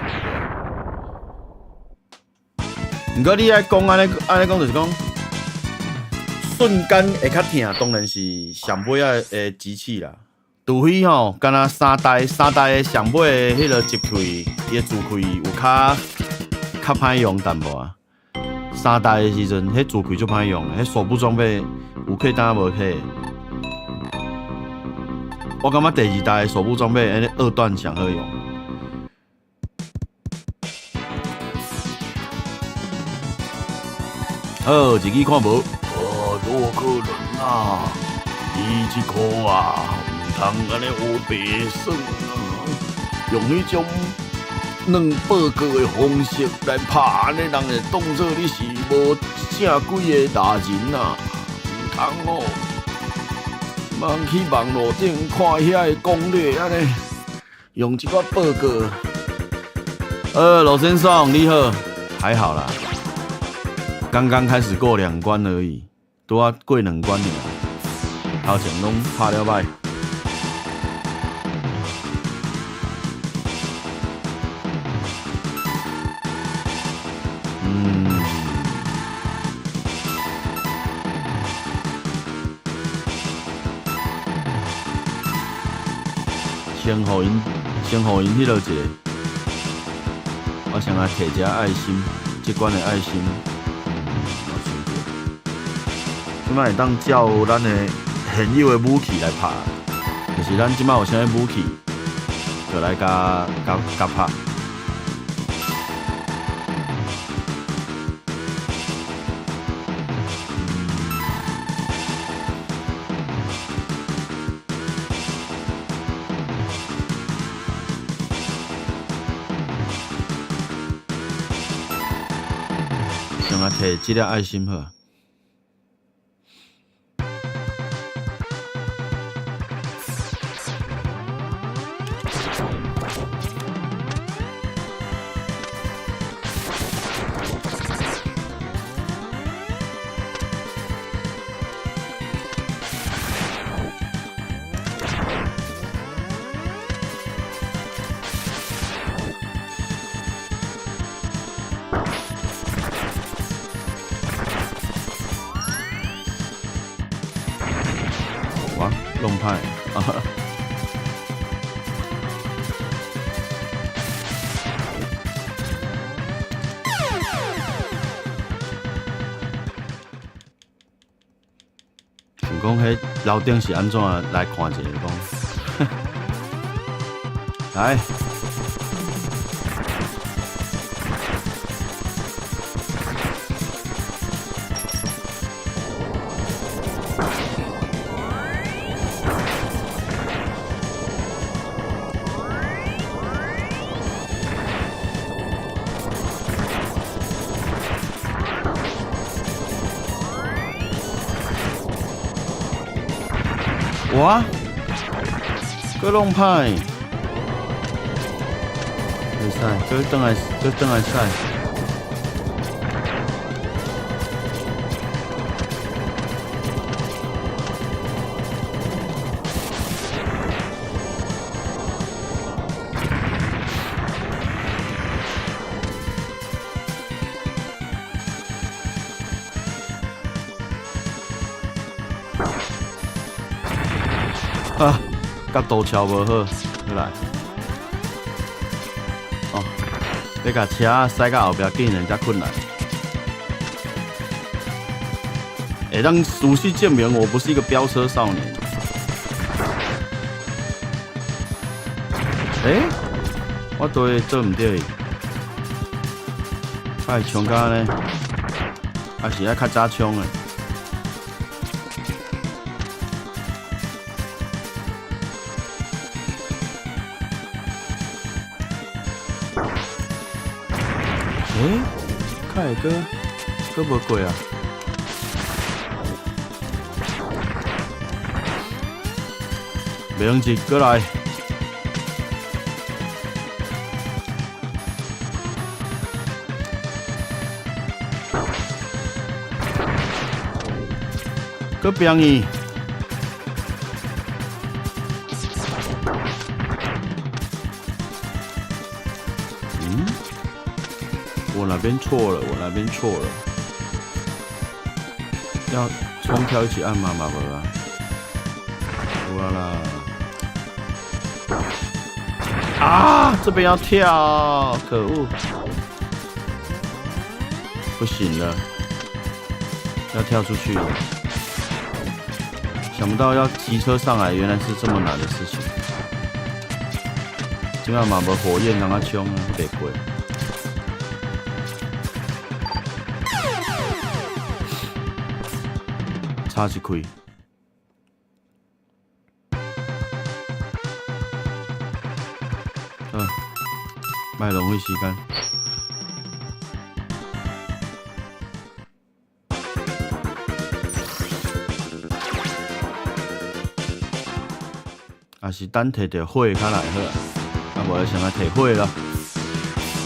毋過你愛講按呢按呢講，就是講瞬間會較疼，當然是上尾仔的機器啦。除非吼，敢若三代三代的上尾的彼个集氣，伊的自氣有較較歹用淡薄仔。三代的時陣，彼自氣足歹用的，彼手部裝備有契當無契。我感覺第二代的手部裝備，按呢二段上好用。好，一支看無。哦，洛克人啊，你這箍啊，毋通按呢烏白耍啊，用彼種軟報告的方式來拍，按呢人會當做你是無正規的大人啊，毋通哦。茫去網路頂看遐个攻略，按呢用這寡報告。老先生你好，還好啦，剛剛開始過兩關而已，拄仔過兩關爾，頭前攏拍了歹。嗯。先予𪜶，先予𪜶彼落一下，我先來提一下愛心，這關的愛心，我想著，這擺會當照咱的現有的武器來拍，就是咱這擺有啥物武器，就來共共共拍。先來提這粒愛心好。哇，弄歹啊！想講彼樓頂是按怎來看一下講，來。哇！閣弄歹，袂使，閣轉來，閣轉來使。啊，角度喬無好，過來。哦，欲共車駛到後壁，竟然遮困難。會當事實證明我不是一個飆車少年。欸，我對做毋對，愛衝到按呢，還是愛較早衝的。欸，較會閣閣無過啊？袂用急，閣來。閣變伊。嗯？我若哪邊錯了？我哪邊錯了？要衝跳一起按嗎？嘛無啊，有啊啦！啊，這邊要跳，可惡！不行了，要跳出去了。想不到要騎車上來，原來是這麼難的事情。這擺嘛無火焰通啊衝啊，袂過。差一開。嗯，莫浪費時間。也是等提著火較來好啊，啊無先來提火咯，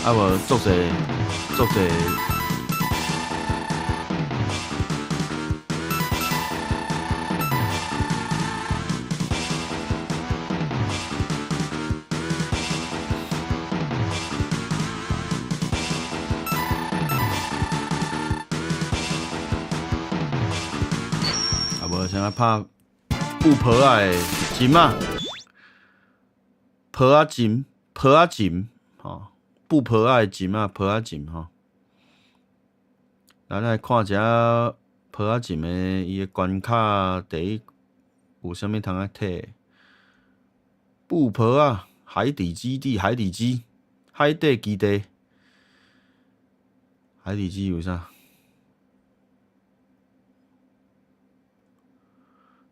啊無足濟足濟。啊無先來拍布婆仔的琴仔。婆仔琴，婆仔琴，吼，布婆仔的琴仔，婆仔琴吼。咱來看一下婆仔琴的伊的關卡，第一有啥物通愛提？布婆仔海底基地，海底基，海底基地，海底基有啥？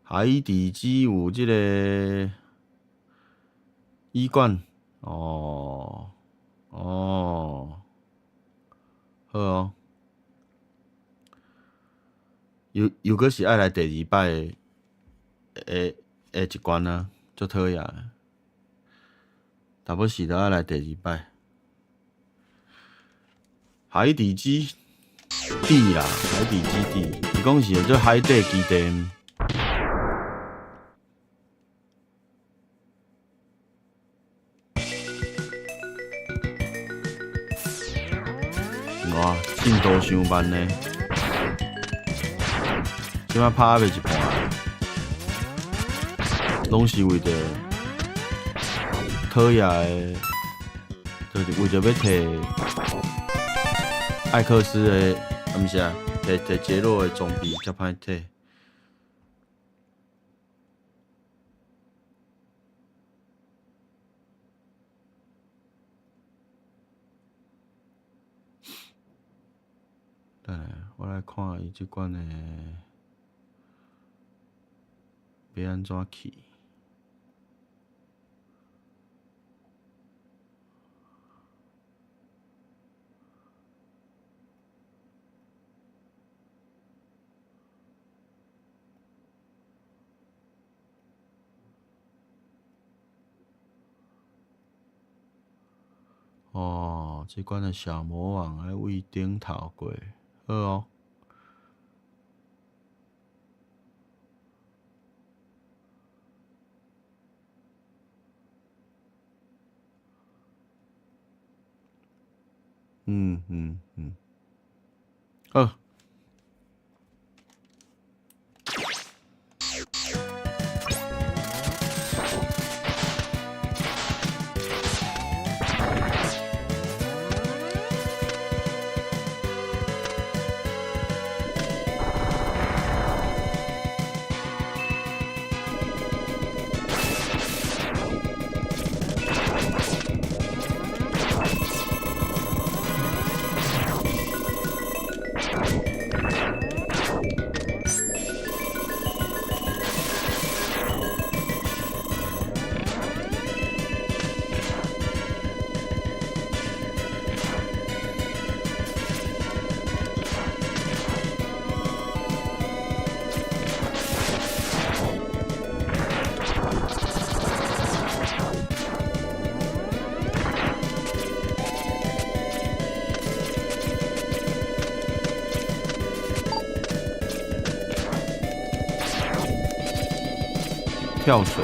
海底基有這個。醫館，哦，哦，好哦，又又閣是愛來第二擺的的一關啊，足討厭的，淡薄時都愛來第二擺。海底基地啦，海底基地，伊講是叫做海底基地。哇，進度傷慢呢，這擺拍猶未一半，攏是為著討厭的，就是為著欲提艾克斯的，啊毋是啊，提提傑洛的裝備才歹提。等下，我來看伊這款的欲按怎去。哦，這款的小魔王愛為頂頭過，好哦。嗯嗯嗯，好。跳水。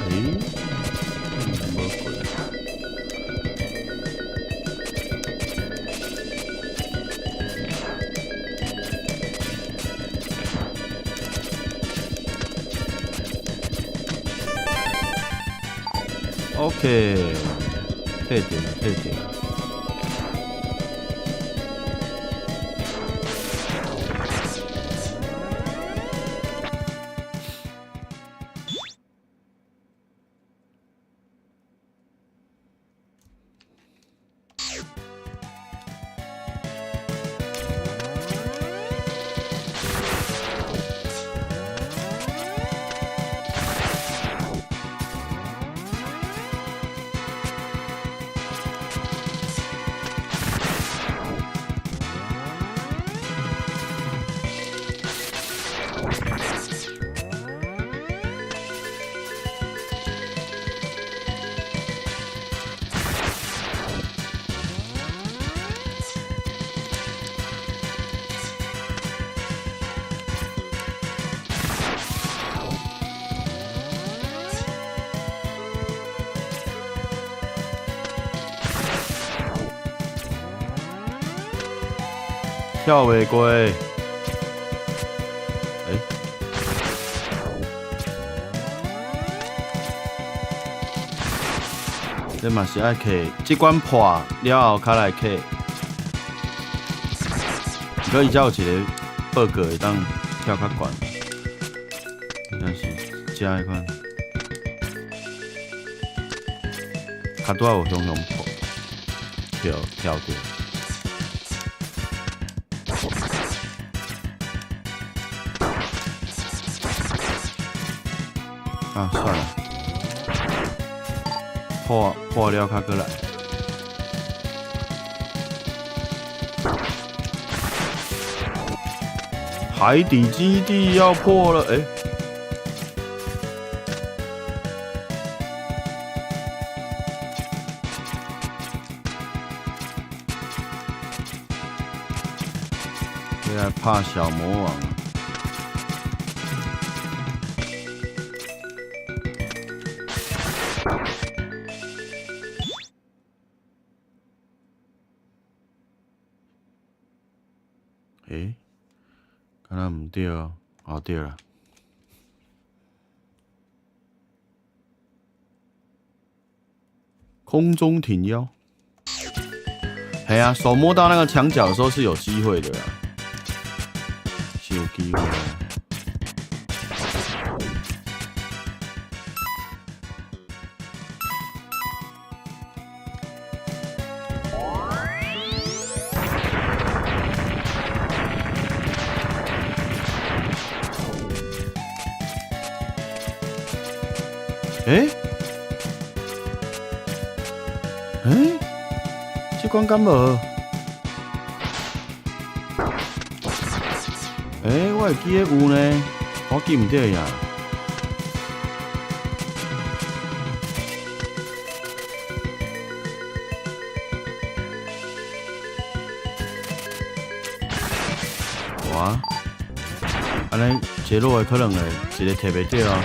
欸？ OK，退點退點。跳袂過，欸，這嘛是愛揢，這關破了後，較來揢。毋過伊遮有一個報告會當跳較懸，但是遮彼款，較拄仔有雄雄破跳跳著。啊，算了，破破了較閣來。海底基地要破了，欸！這來拍小魔王。欸，敢若毋對哦，哦對啦。空中挺腰，嘿啊，手摸到那個牆角的時候是有機會的啦，是有機會的。欸？欸？這關敢無？欸，我會記得有呢，我記毋著呀。哇！按呢傑洛的可能會一个提袂著啊。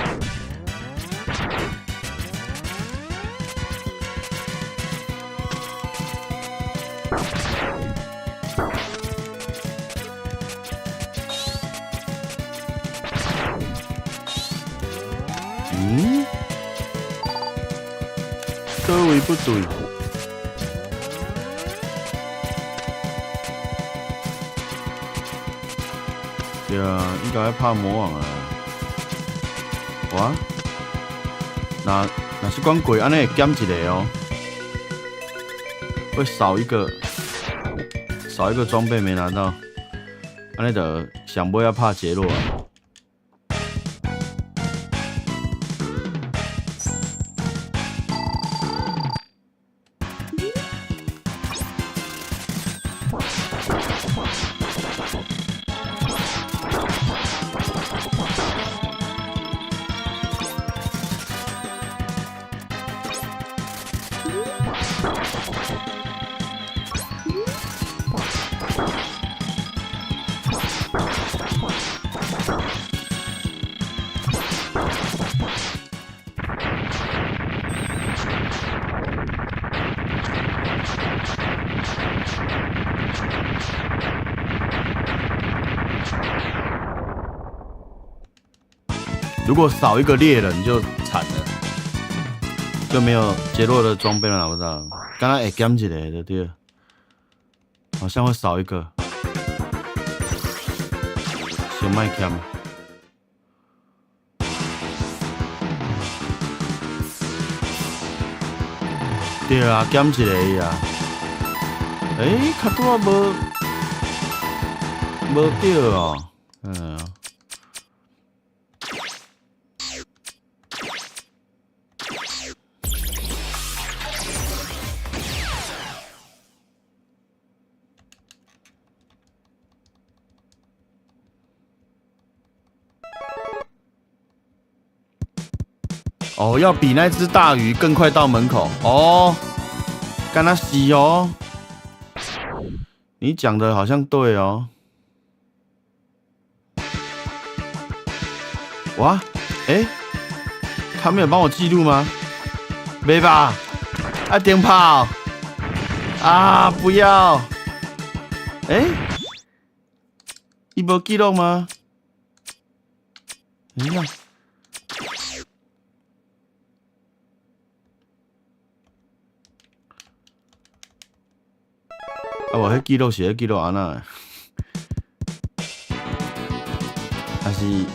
嗯？佗位不對？對啊，應該拍魔王啊！哇！若若是講過，按呢會減一个哦，會少一個，少一個裝備沒拿到，按呢就上尾要拍傑洛啊！如果少一個獵人就慘了。就沒有傑洛的裝備都拿不到。敢若會減一个就對了，好像會少一個。先莫欠。對啊，減一个伊啊。欸，較拄仔無無對哦，嗯。哦，要比那隻大魚更快到門口哦，敢若是哦，你講的好像對哦。哇，欸，他沒有幫我記錄嗎？沒吧？啊，電炮啊，不要！欸，伊無記錄嗎？等一下。啊，無，彼記錄是彼記錄按怎？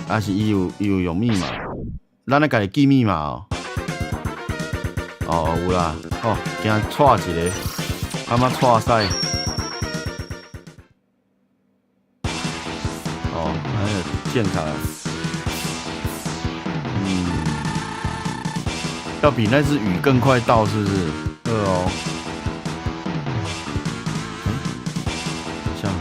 還是伊有用密碼？咱愛家己記密碼哦。哦，有啦，哦，驚錯一个，感覺錯屎。哦，哎呀，鍵卡。嗯，要比那隻魚更快到，是不是？對哦。欸，好像。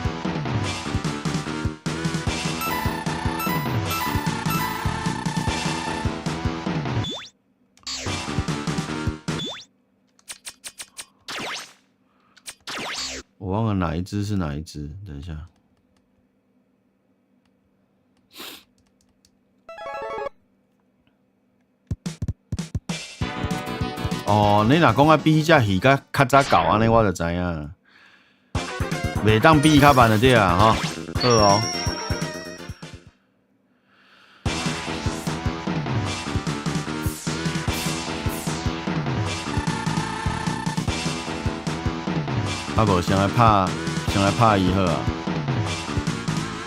我忘了哪一隻是哪一隻，等一下。哦，你若講愛比彼隻魚較較早到按呢，我就知影。袂當比伊較慢就對啊，吼，好哦。啊無，先來拍伊好啊，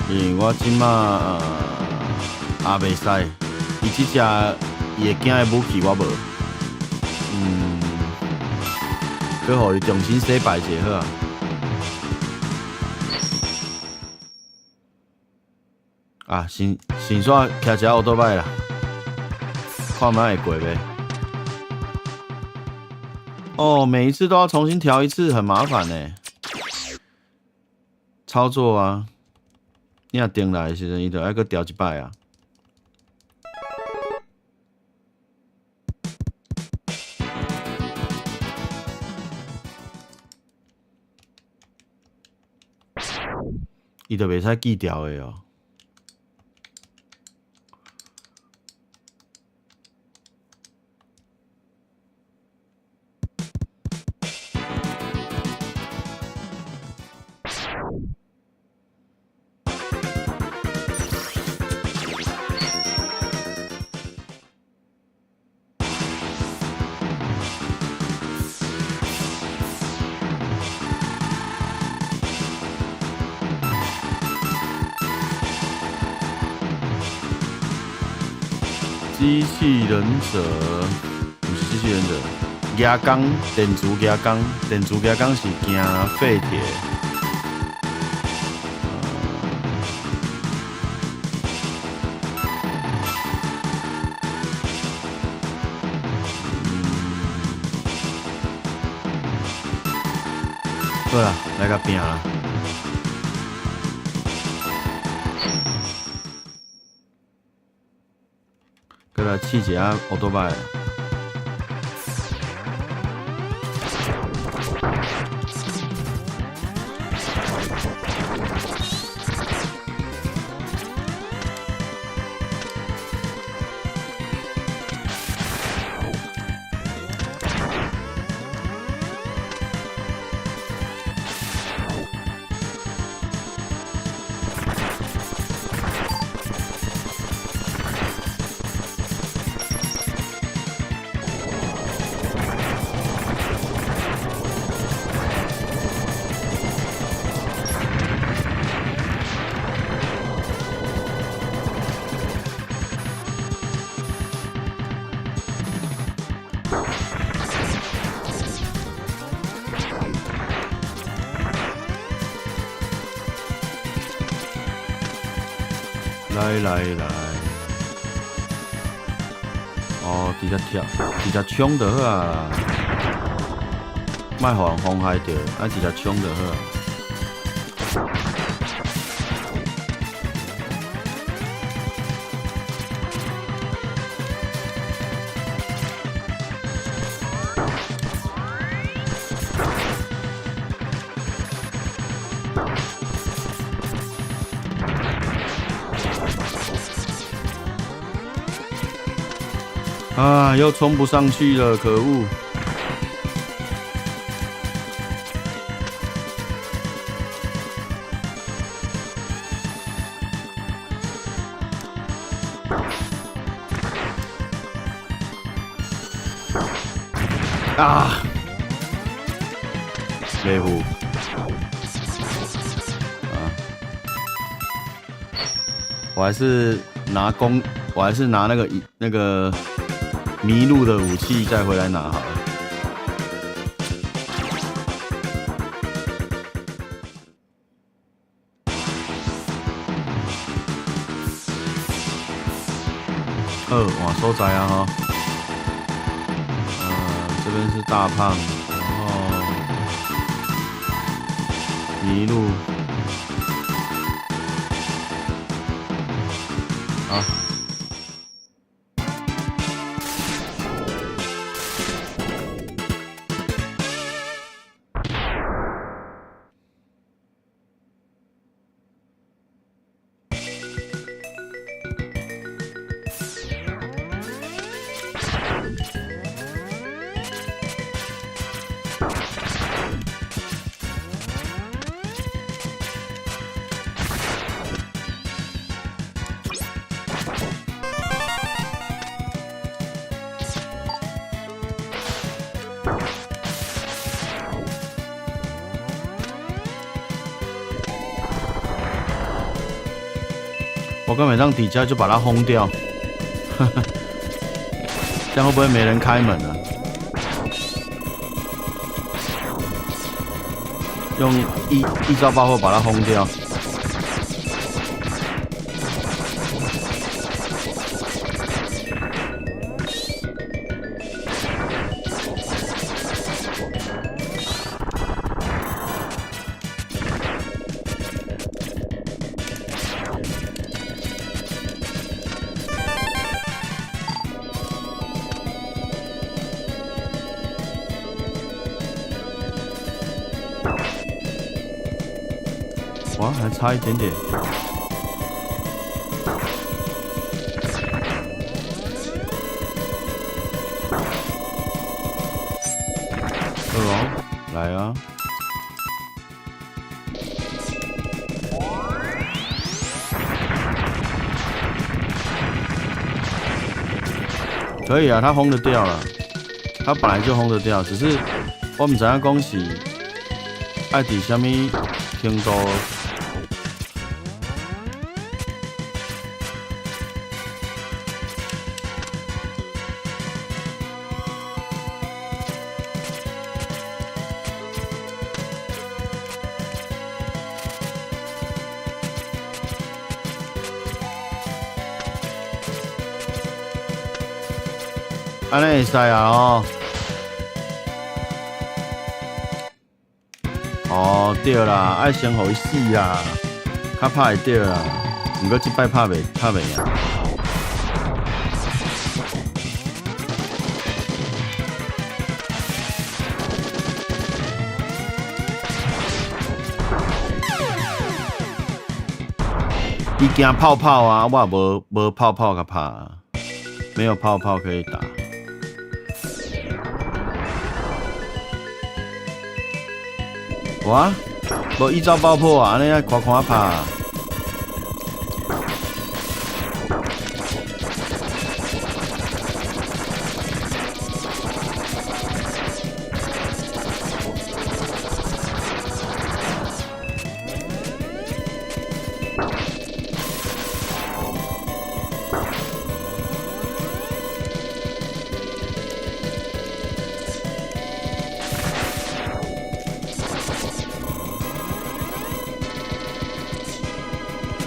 因為我這馬也袂使，伊這隻伊會驚的武器我無，嗯，閣予伊重新洗白一下好啊。啊，先煞騎一下歐多擺啦，看覓會過袂？哦，每一次都要重新調一次，很麻煩呢。操作啊，你若定來的時陣，伊就愛閣調一擺啊。伊就袂使記調的哦。機器忍者，毋是機器忍者，蜈蚣，電磁蜈蚣，電磁蜈蚣是驚廢鐵。好啦，來共拼啦！閣來試一下歐多擺。來來來，哦，直接跳，直接衝就好啊，莫予人妨害著，愛直接衝就好啊。啊！又衝不上去了，可惡！啊！雷虎啊！我還是拿弓，我還是拿那個迷路的武器再回來拿好了。好，換所在啊吼。這邊是大胖，然後迷路。好。我根本讓底下就把它轟掉，這樣會不會沒人開門啊？用一招爆破把它轟掉。哇，還差一點點。哦，來啊！可以啊，他轟得掉了，他本來就轟得掉，只是我毋知影講是愛佇啥物程度。按呢會使啊吼！哦，對啦，愛先予伊死啦，較拍會著啦。毋過這擺拍袂贏。伊驚泡泡啊，我也無泡泡共拍，沒有泡泡可以打。哇，無一招爆破啊！按呢愛看看拍。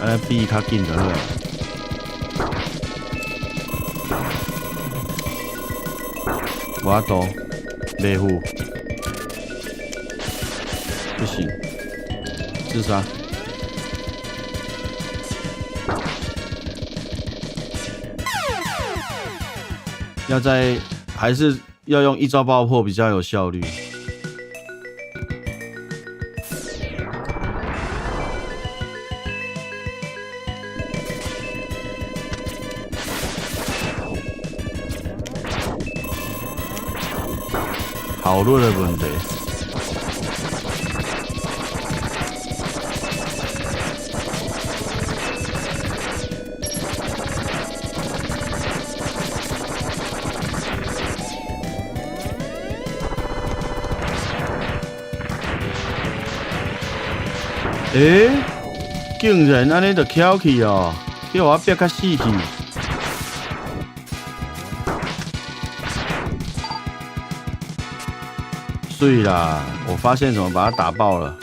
按呢比較緊就好。無法度，袂赴，不行，自殺。要在還是要用一招爆破比較有效率。效率的問題。欸，竟然按呢就翹去哦，叫我逼較死去。對啦，我發現怎麼把它打爆了。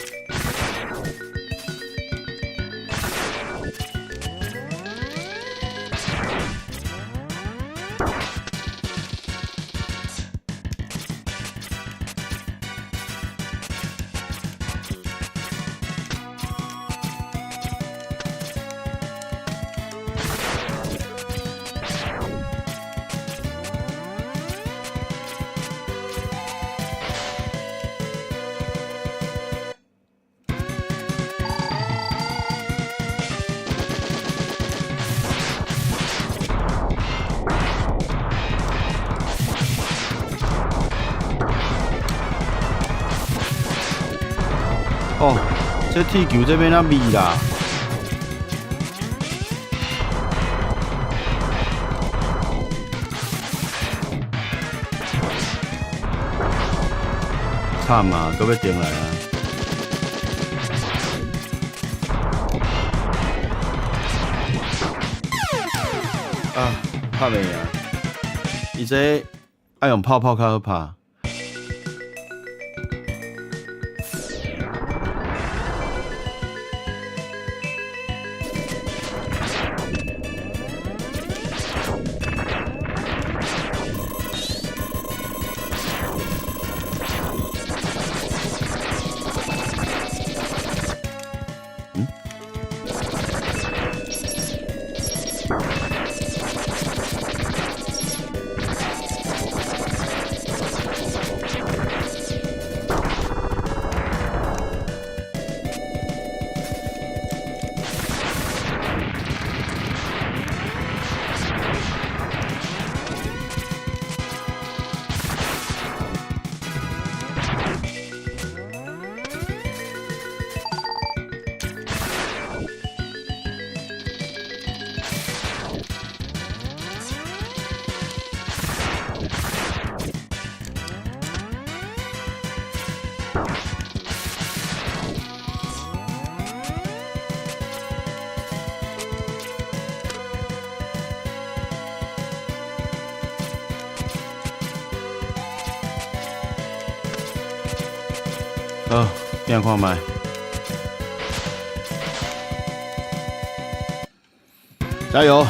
哦，這鐵球這欲按怎味啦？慘啊，閣欲重來啊！啊，拍袂贏，伊這愛用泡泡較好拍。好，變看覓，加油！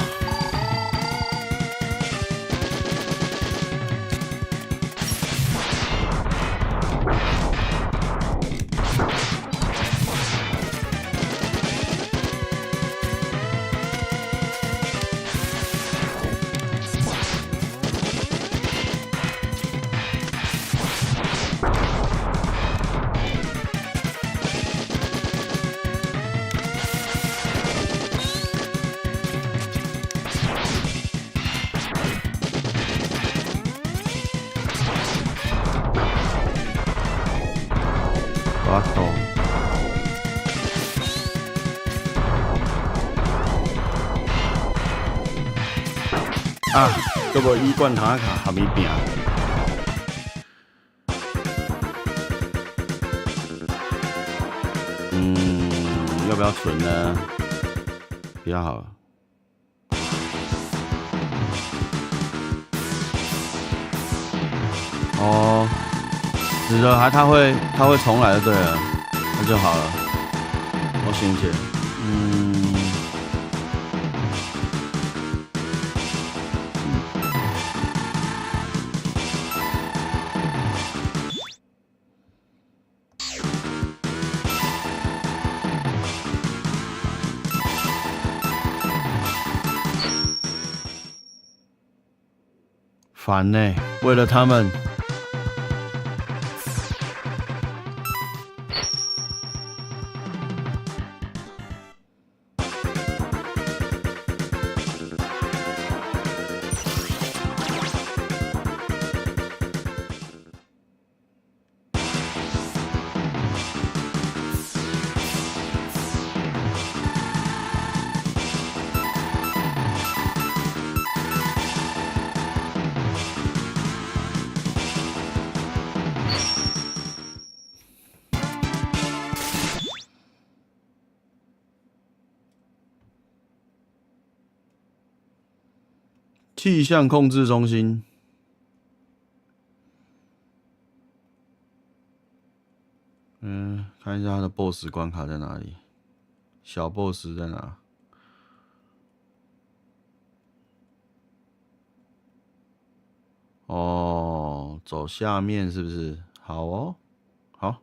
我懂。啊，閣無伊罐頭仔卡合伊拼。嗯，要不要存呢？比較好。哦，死了還他會重來就對了，那就好了。我想一下，嗯。煩呢，為了他們。氣象控制中心。嗯，看一下他的 BOSS 關卡在哪裡，小 BOSS 在哪？哦，走下面是不是？好哦，好。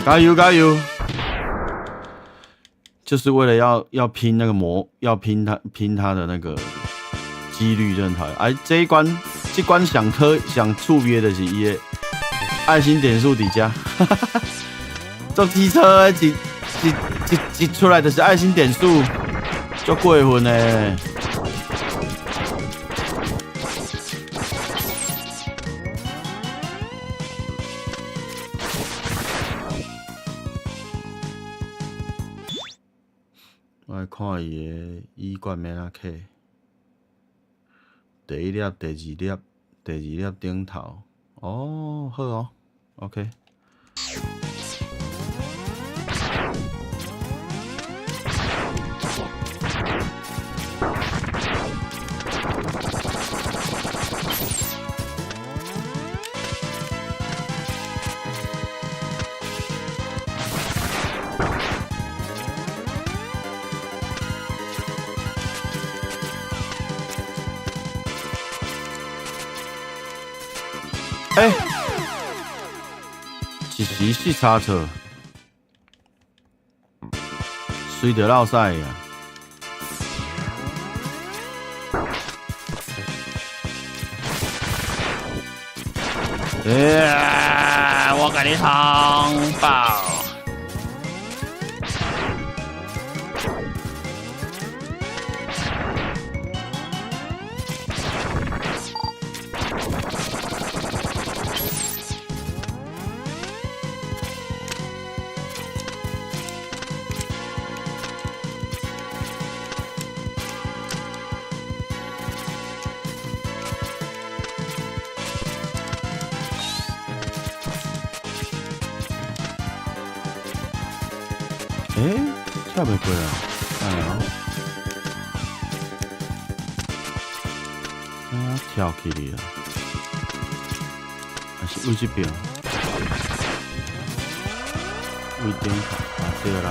加油加油！就是為了要拼那個魔，要拼他的那個幾率，真的討厭。哎，這一關這關上特上趣味的就是伊的愛心點數佇遮，坐機車一出來就是愛心點數，足過分的。我來看伊的衣冠欲按怎起。第一粒、第二粒、第二粒頂頭。哦，好哦，OK。欸，一時失差錯，隨著落屎啊！欸，我共你通爆！欸，跳袂過啊！等下哦，啊，跳起去啊！還是位這邊？位頂頭啊，對啦，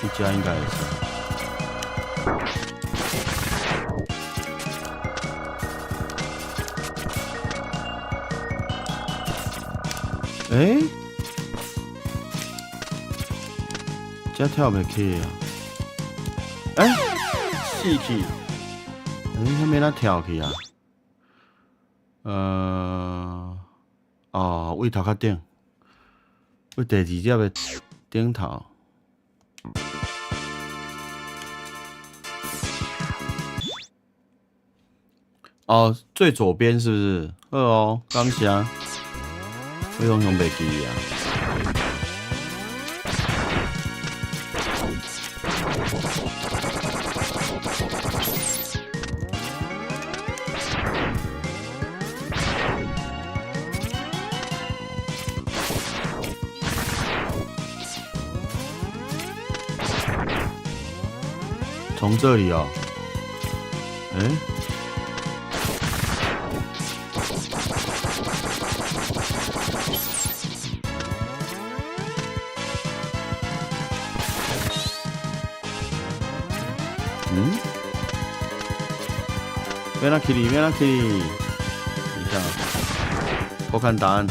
這遮應該會使。欸？這跳袂起啊！欸，死去！欸，遐欲按怎跳去啊？哦，位頭殼頂，位第二粒的頂頭。哦，最左邊是不是？好哦，感謝。我攏總袂記啊。從這裡哦，欸？嗯？欲按怎起哩？欲按怎起哩？等一下，我看答案。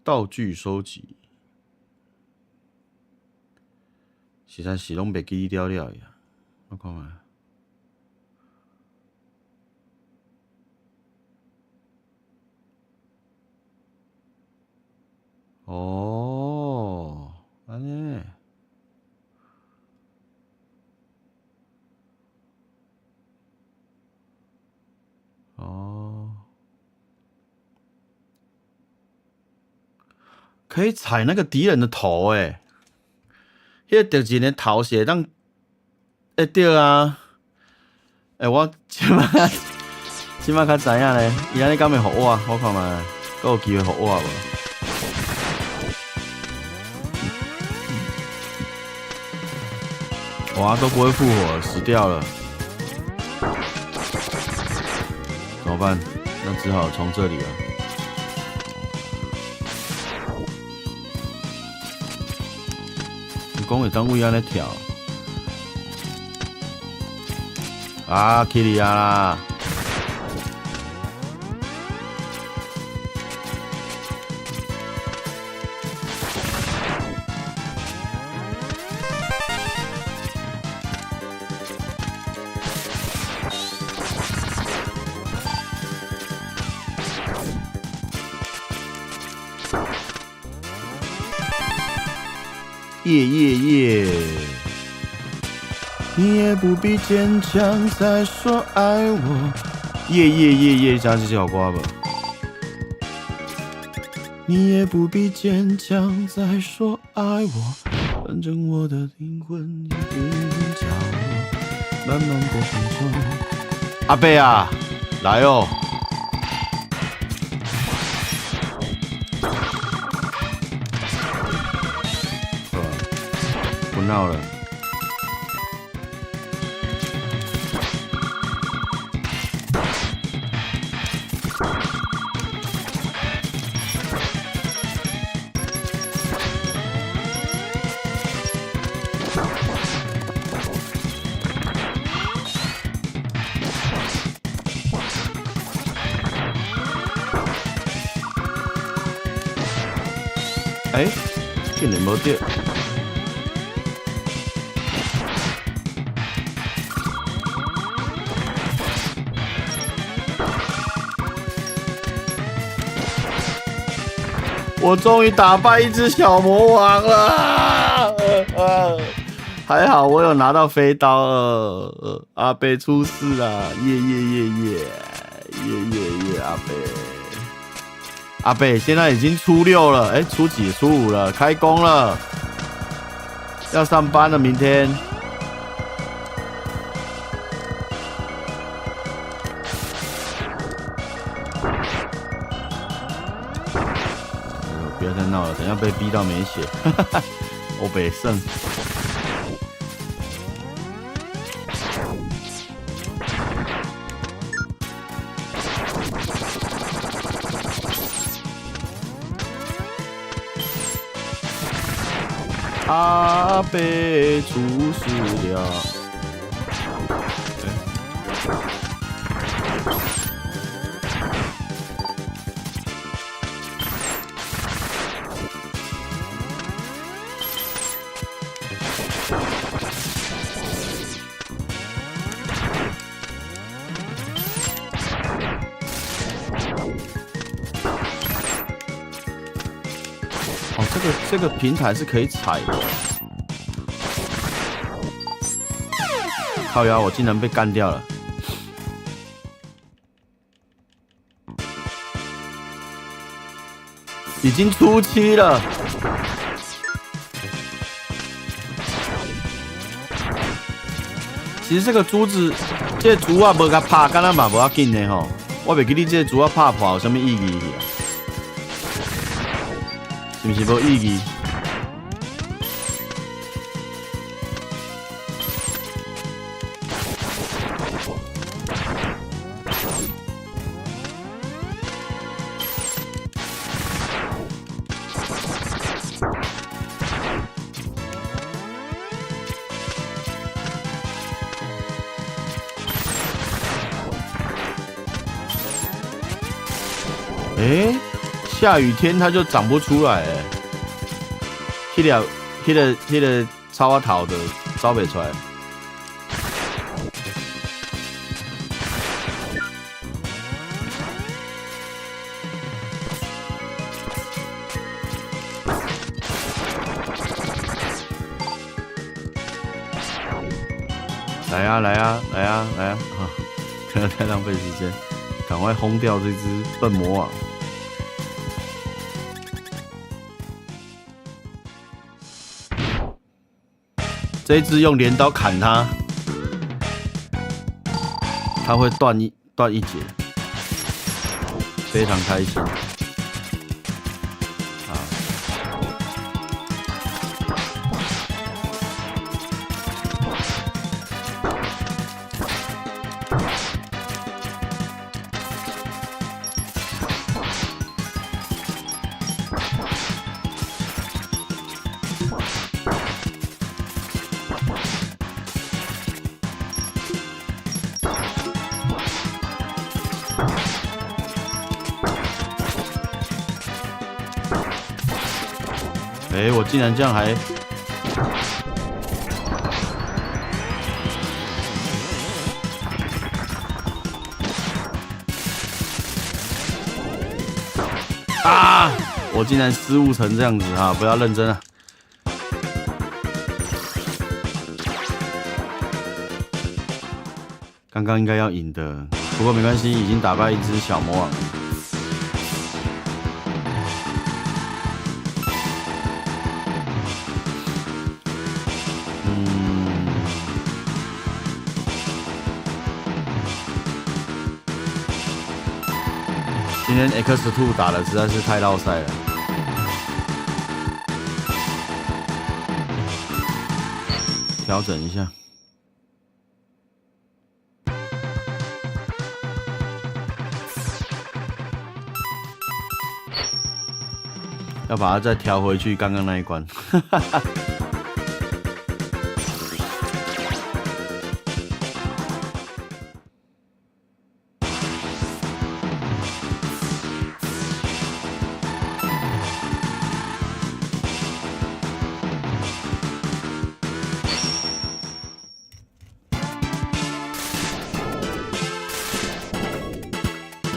道具收集，實在是攏袂記了了呀，我看覓。哦，按呢。哦，可以踩那個敵人的頭誒，彼個敵人的頭是會當，欸對啊，欸我這擺這擺較知影咧，伊按呢敢會復活？我看覓，閣有機會復活無？哇，都不會復活，死掉了，怎麼辦？那只好從這裡了。你講會當位按呢跳？啊，去你啊啦！耶耶耶！你也不必堅強，再說愛我。耶耶耶耶，知影這首歌無？你也不必堅強，再說愛我。反正我的靈魂已經角落，慢慢的承受。阿伯啊，來哦！不鬧了。欸，竟然無著！我終於打敗一隻小魔王了，還好我有拿到飛刀。阿伯出事了，耶耶耶耶耶耶耶！阿伯，阿伯，現在已經初六了，欸，初幾？初五了，開工了，要上班了，明天。不要再鬧了，等下被逼到沒血。我北勝。阿伯出事了。哦，這個平台是可以踩的。靠腰，我竟然被幹掉了！已經初七了。其實這個珠子，這個珠仔無共拍，敢若嘛無要緊的吼。我袂記得這個珠仔拍破有啥物意義啊？是毋是無意義？欸，下雨天它就長不出來欸。彼粒、彼个、彼个草仔頭就走袂出來。來啊來啊來啊來啊！啊，不要太浪費時間，趕快轟掉這隻笨魔王。這一隻用鐮刀砍它，它會斷一截，非常開心。啊！欸，我竟然這樣還啊！我竟然失誤成這樣子啊！不要認真啊！剛剛應該要贏的，不過沒關係，已經打敗一隻小魔王了。今天 X2 打的實在是太落賽了，調整一下，要把它再調回去剛剛那一關。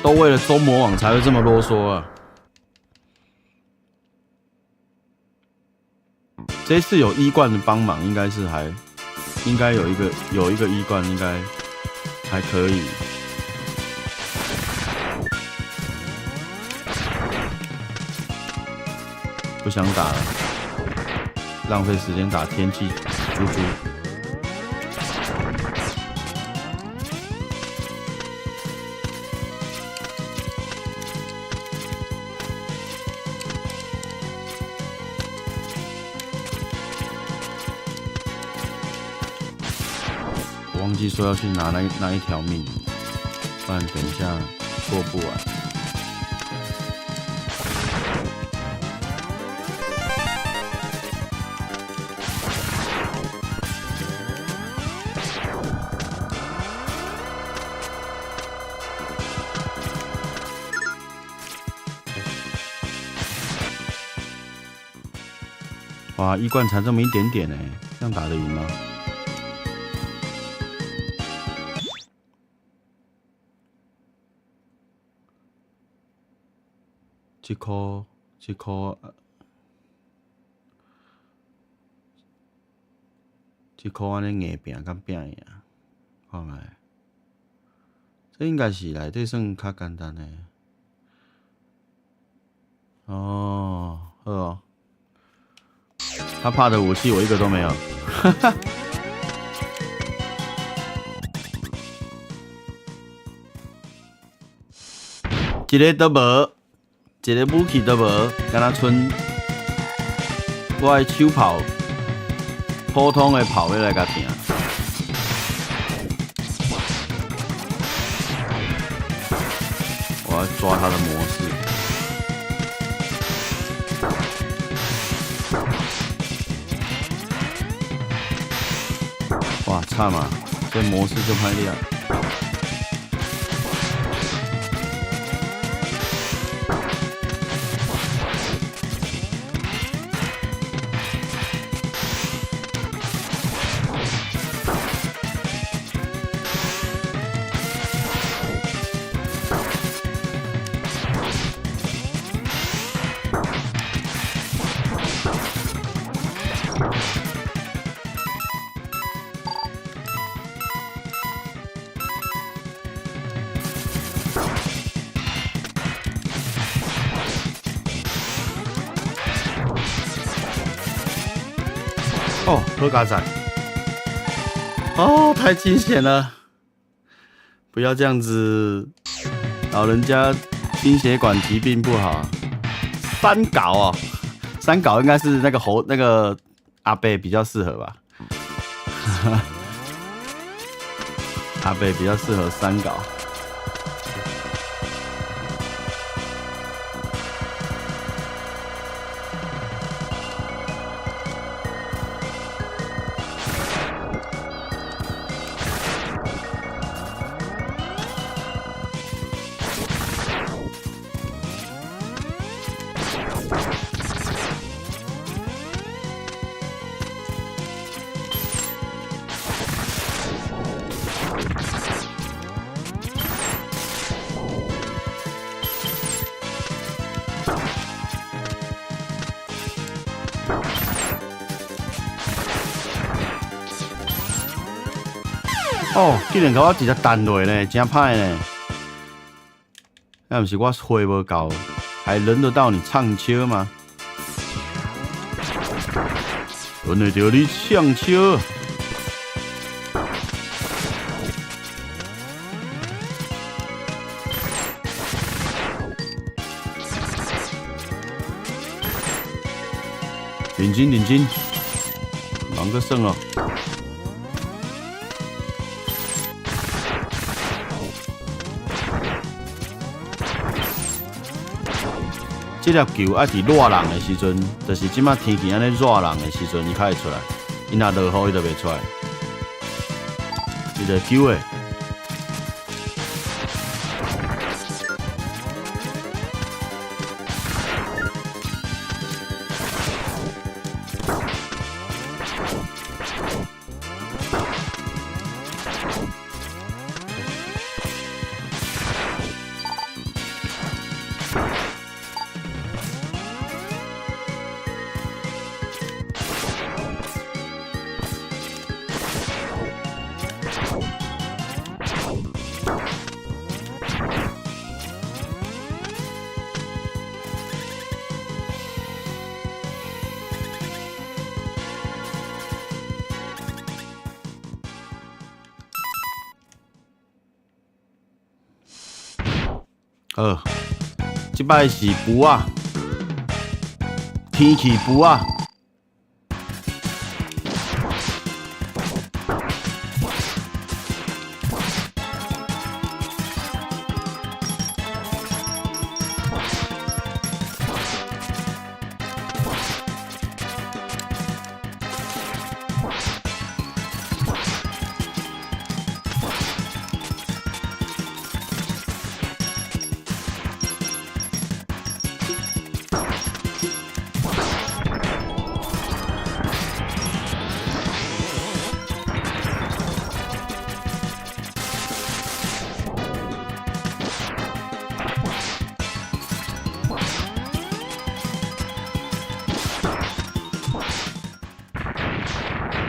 都為了中魔王才會這麼囉嗦啊！這次有一貫的幫忙，應該是還應該有一個一貫，應該還可以。不想打了，浪費時間打天氣豬豬。我忘記說要去拿那一條命，不然等一下過不完。哇，一貫才這麼一點點呢，這樣打得贏嗎？這顆，這顆，這顆按呢硬拚，敢拚贏？看覓，這應該是內底算較簡單的。哦，好哦。他怕的武器我一個都沒有。一個都無，一個武器都無，敢若賰我的手炮，普通的炮欲來共拚。我要抓他的模式。哇，慘啊！這模式就歹掠。哦，好佳哉！哦，太驚險了！不要這樣子，老人家心血管疾病不好。三搞哦，三搞應該是那個猴那個阿伯比較適合吧？阿伯比較適合三搞。哦，竟然共我直接彈落呢，真歹呢！那毋是我血無夠，還輪得到你唱秋嗎？輪得到你唱秋？認真認真，忙個算哦。這粒球愛佇熱人的時陣，就是這擺天氣按呢熱人的時陣，伊較會出來。伊若落雨，伊就袂出來。伊就救的。好，這擺是布仔，天氣布仔。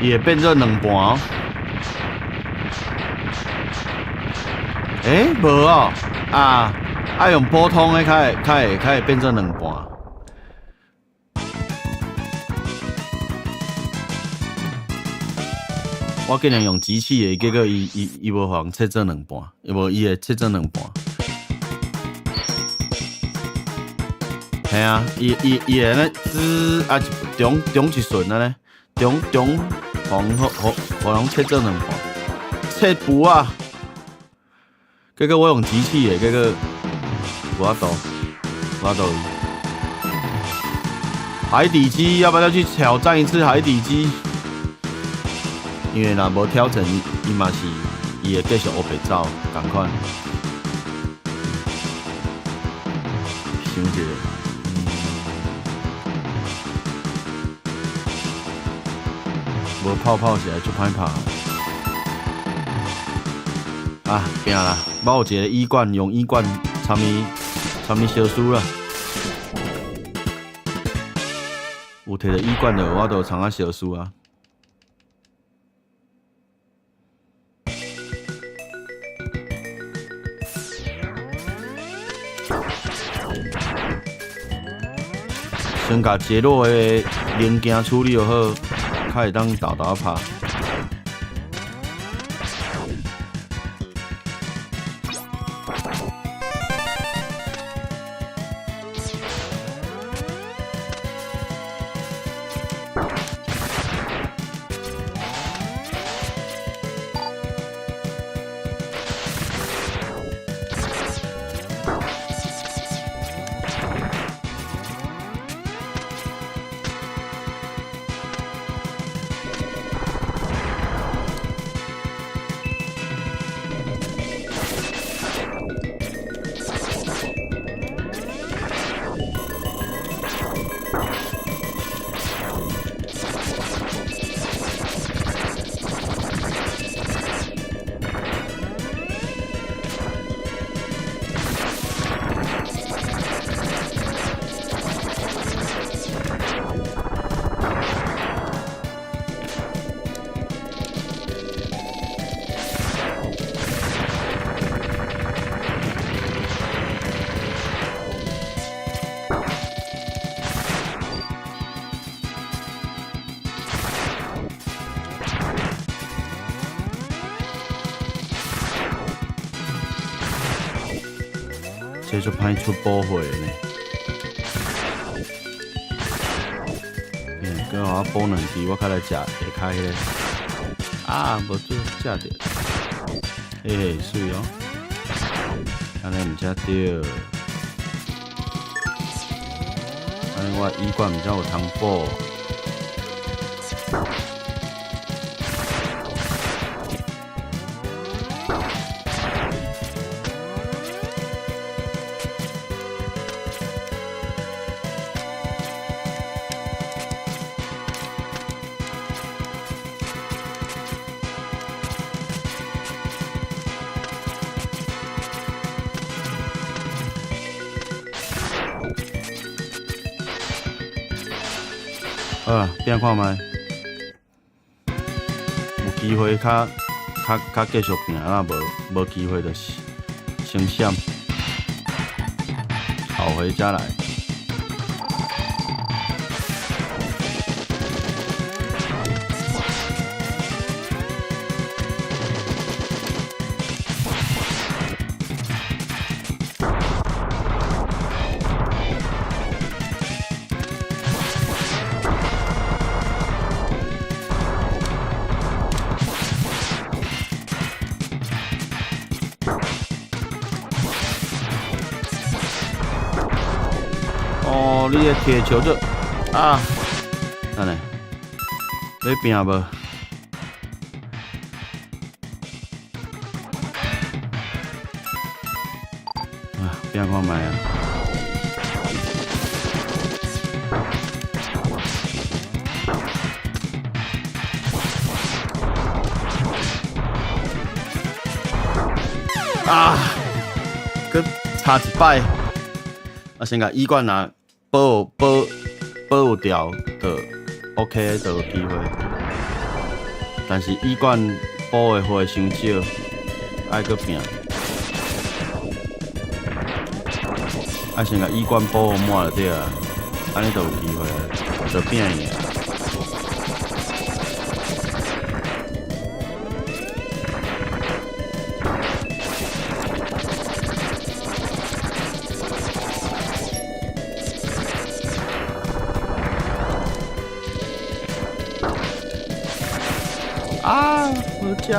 伊會變做兩半哦。欸，無哦，啊，愛用普通的較會、較會、較會變做兩半。我竟然用機器的，結果伊、伊、伊無予人切做兩半，伊無伊會切做兩半。嘿啊，伊、伊、伊會按呢滋啊，中中一瞬按呢，中中，予人予予人切做兩半，切布啊！結果我用機器的，結果無法度，無法度。海底雞要不要去挑戰一次海底雞？因為若無挑戰，伊嘛是伊會繼續烏白走，仝款。想一下，無泡泡實在足歹拍。啊，拼啦！我有一個醫館，用醫館參伊參伊相輸啦。有提著羽冠就有法度藏仔相输啊。先共杰洛的零件处理好，較會當沓沓拍。這足歹出補血的呢。閣予我補兩支，我較來食下跤彼个。啊，無做食著。嘿嘿，媠哦。按呢毋才對。按呢我羽冠毋才有通補。好啦，拼看覓，有機會較較較繼續拼，啊無無機會就是先閃，後回再來。哦，你的鐵球就啊，等下，欲拼無？啊，拼看覓啊！啊，閣差一擺，啊，先共羽冠拿。保保保掉就 OK，就有機會。但是羽冠補的血傷少，愛閣拼。愛先共羽冠補滿就對啊，按呢就有機會啊，就拼贏。啊！無食著。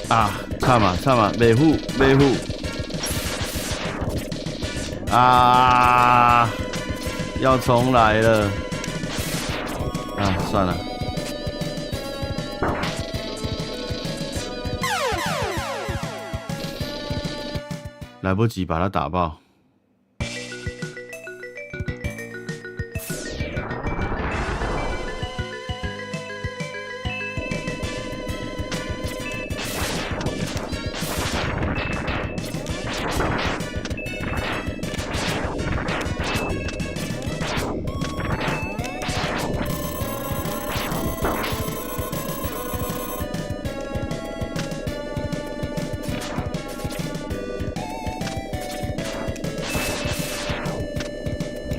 啊！慘啊慘啊！袂赴袂赴。啊！要重來了。啊，算了，來不及把它打爆。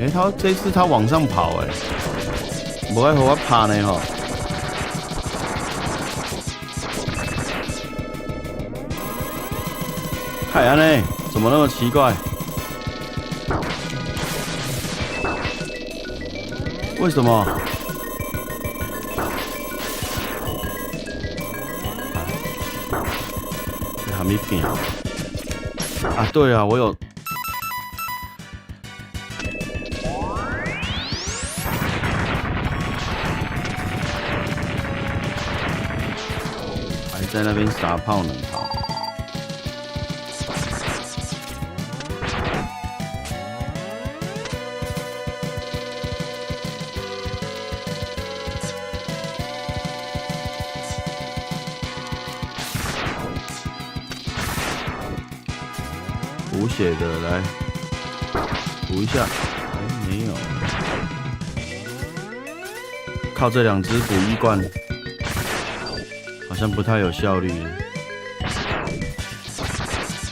欸，他這次他往上跑，欸，無愛予我拍呢吼。看按呢，怎麼那麼奇怪？為什麼？這還沒變啊？對啊，我有。還在那邊撒泡冷炮。補血的來補一下，哎，沒有，靠這兩隻補一罐，好像不太有效率。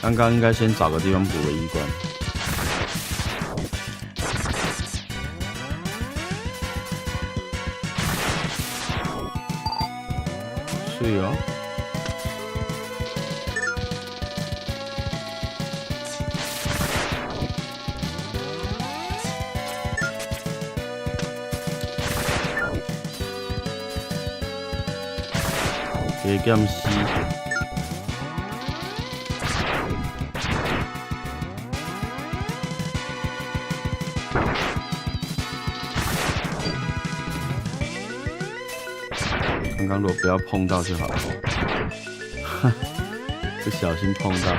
剛剛應該先找個地方補個一罐。是哦。加減四。剛剛如果不要碰到就好了，不小心碰到。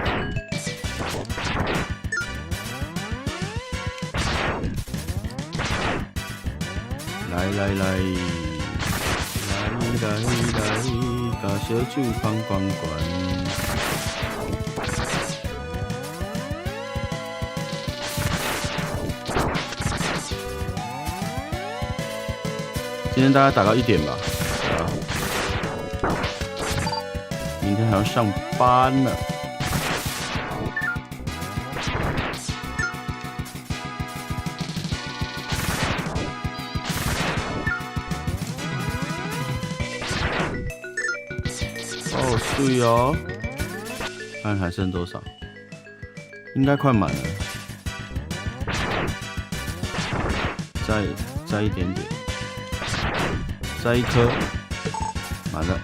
來來來，來來來。共燒酒放關關。今天大概打到1點吧，啊，明天還要上班呢。哦，對哦，看還剩多少？應該快滿了，再一點點，再一顆，滿了。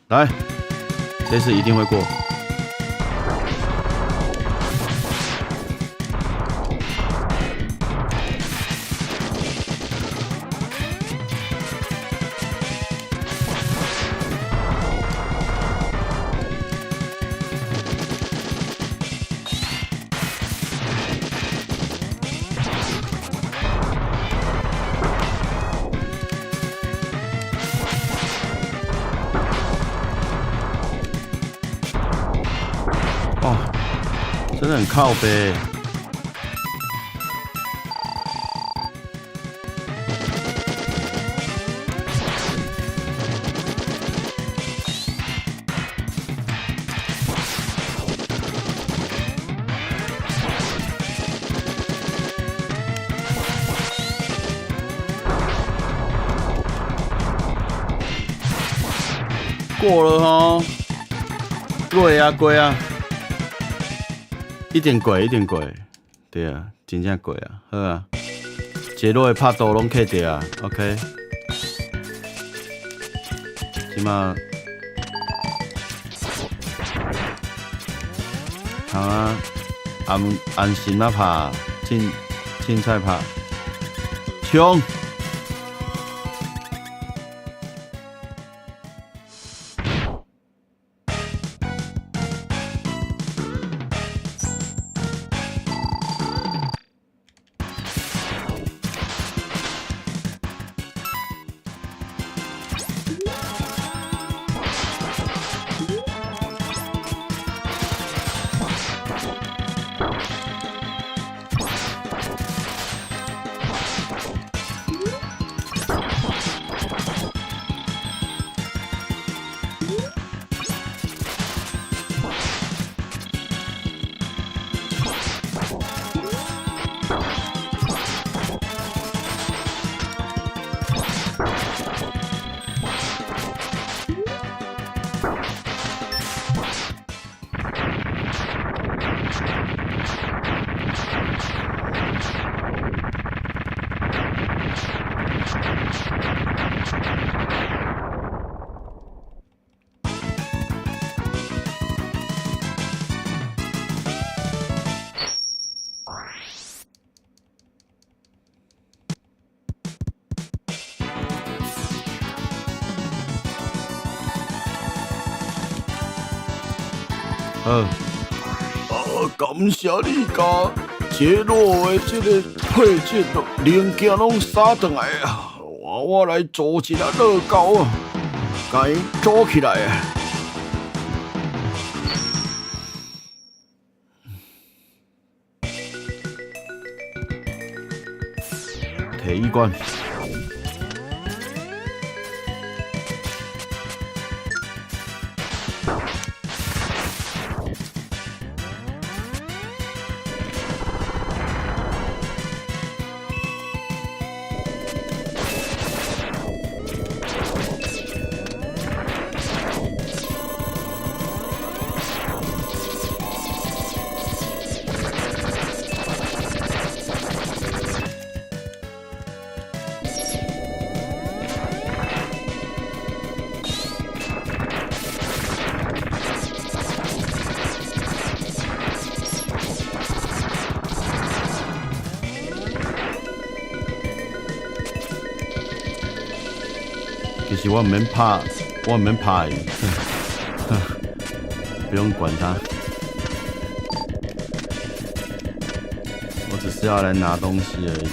來，這次一定會過。哦，真的很靠北。過了吼，過啊過啊，一定過一定過，對啊，真正過啊，好啊，一路的拍圖攏刻著啊，OK。這馬，通啊安安心啊拍，凊凊彩拍，衝！好，啊，感謝你共傑洛的這个配件零件攏捎轉來啊！我來組一下樂高啊，共伊組起來啊！體育館。其實我毋免拍，我毋免拍伊，不用管他，我只是要來拿東西而已。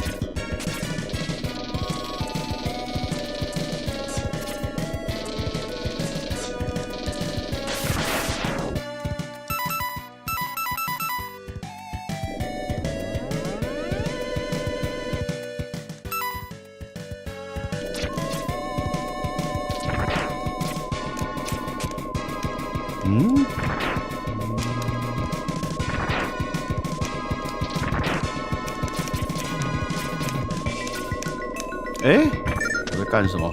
嗯？欸，我在幹什麼？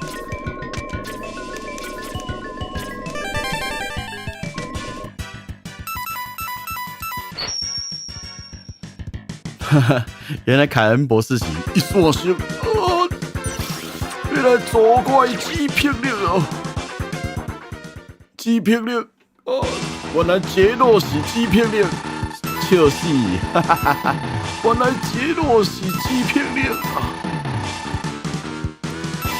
哈哈，原來凱恩博士是一線生啊！原來做怪紙霹靂哦，紙霹靂哦，原來傑洛是紙霹靂，笑死！哈哈哈哈，原來傑洛是紙霹靂啊！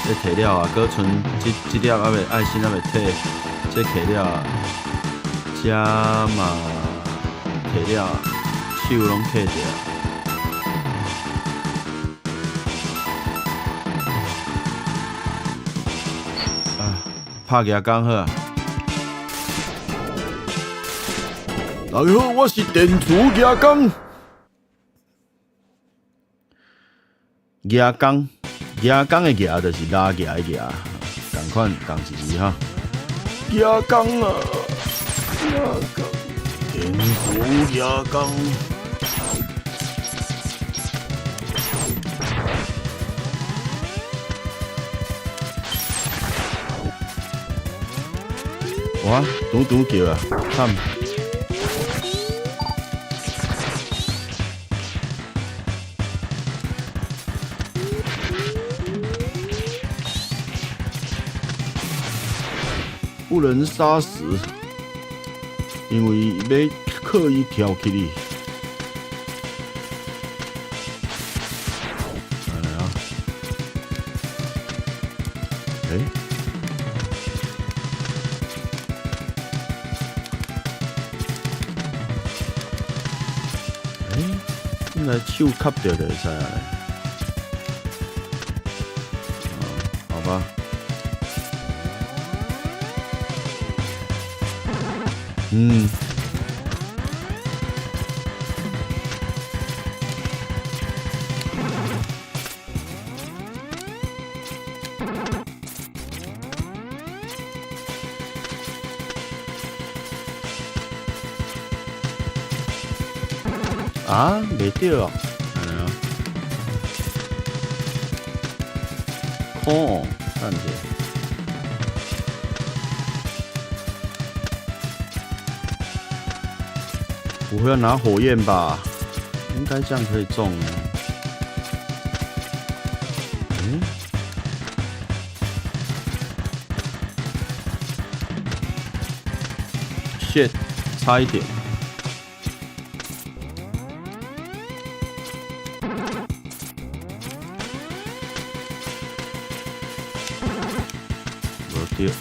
這提了啊，閣賰這這粒猶未愛心猶未提，這提了啊，這嘛提了啊，手攏提著啊！啊，拍舉工好啊！大家好，我是電鋤舉工。舉工，舉工的舉就是拉舉的舉，仝款仝一字哈。舉工啊，舉工，電鋤舉工。哇，拄拄叫啊，慘！不能殺死，因為欲刻意挑起你。來啊！欸？欸？應該手磕著就會使啊。好吧。嗯。啊，袂著哦，按呢啊。哦，等者。不會要拿火焰吧？應該這樣可以中。嗯？Shit，差一點。無著。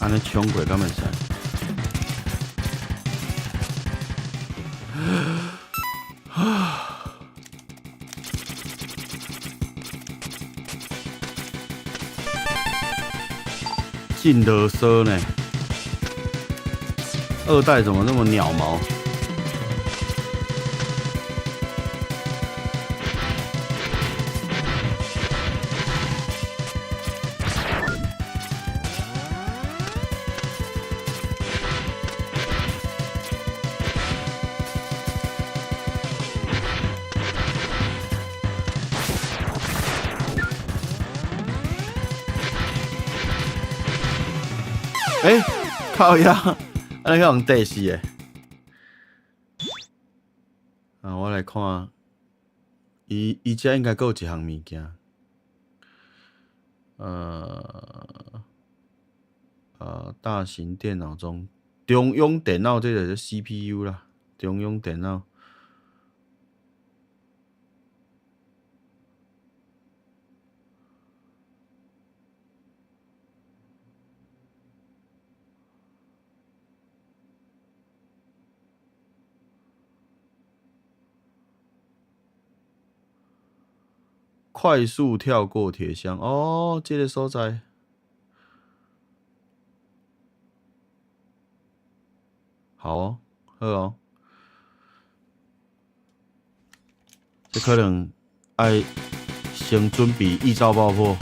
按呢衝過敢會使？真囉嗦呢！二代怎麼那麼鳥毛？欸，靠腰，按呢去予人綴死的。啊，我來看，伊伊遮應該閣有一項物件。大型電腦中，中央電腦這就是 CPU 啦，中央電腦。快速跳過鐵箱哦，這个所在。好哦，好哦。這可能愛先準備易造爆破。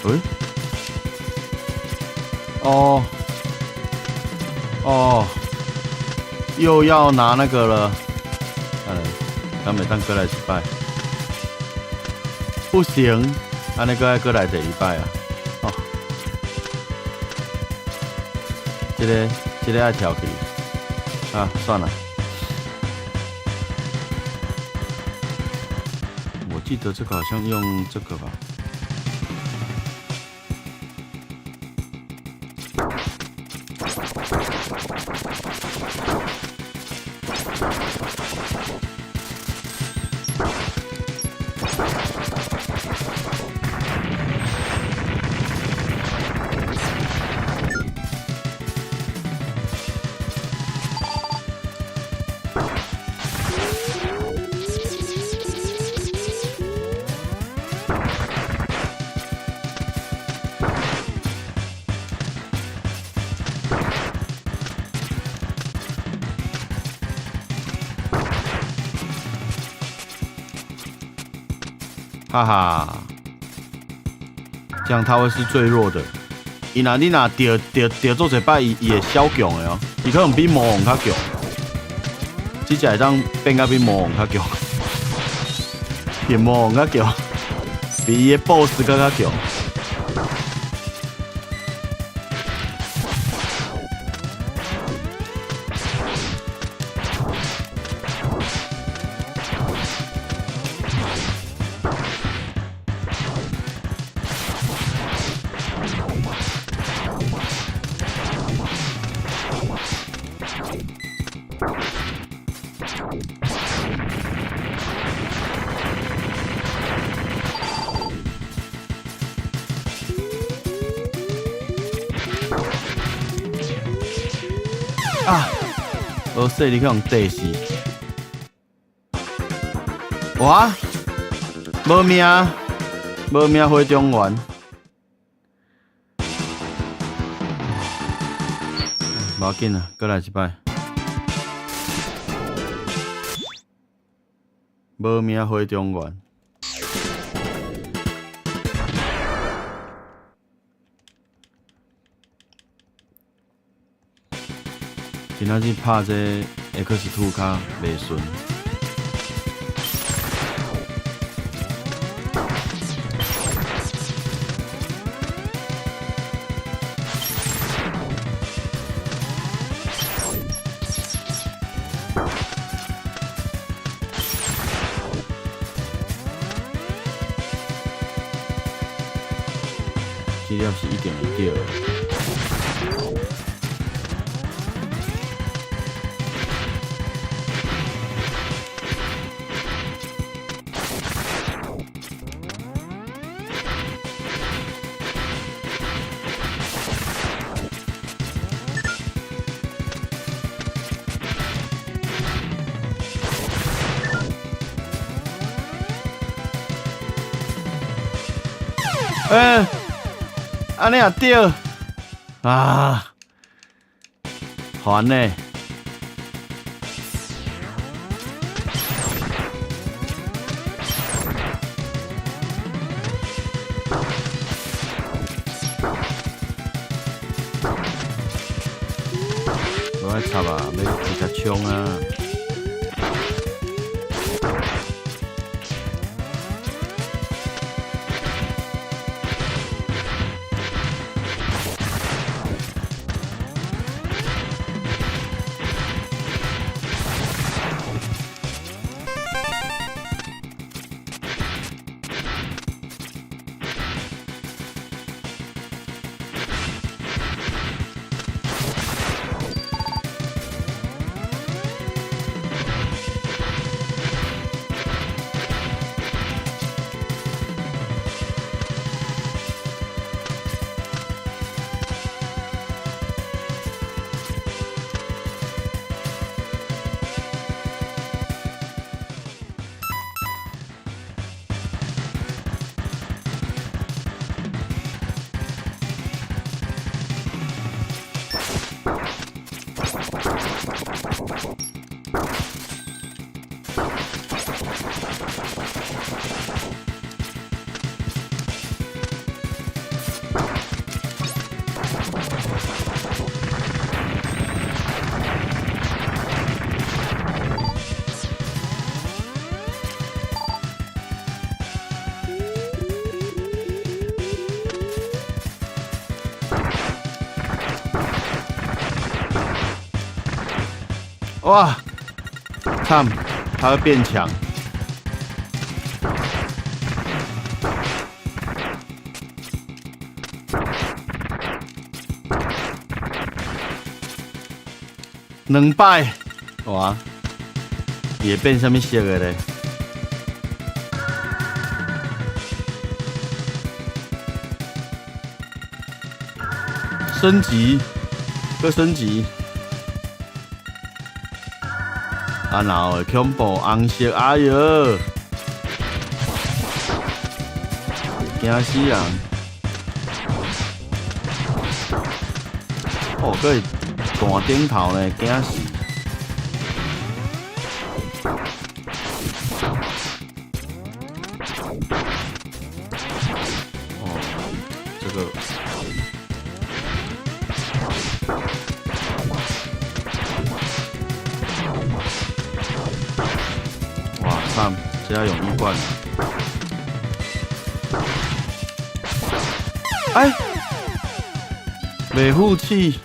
欸？哦，哦，又要拿那個了。敢會當閣來一擺？不行，按呢閣愛閣來第二擺啊！哦，這個愛跳起啊，算了。我記得這個好像用這個吧。哈哈，這樣他會是最弱的。伊若你若著著著做一擺，伊伊會小強的哦。伊可能比魔王較強，這隻會當變甲比魔王較強，比魔王較強，比伊的 BOSS 閣較強。啊！無說你去予硩死。哇！無命，無命回中原。無要緊啊，閣來一擺。無命回中原。今仔日拍這 X2 較袂順。這粒是一定會著的。欸，按呢也著啊，煩呢。無愛插啊，欲直接衝啊！哇，看，它會變強。兩擺，哇，會變啥物色的咧？升級，閣升級。啊，然後會恐怖紅色，哎喲，驚死人！哦，閣會彈頂頭呢，驚死！哦，這個。哇，慘！這要用一罐。哎，袂負氣。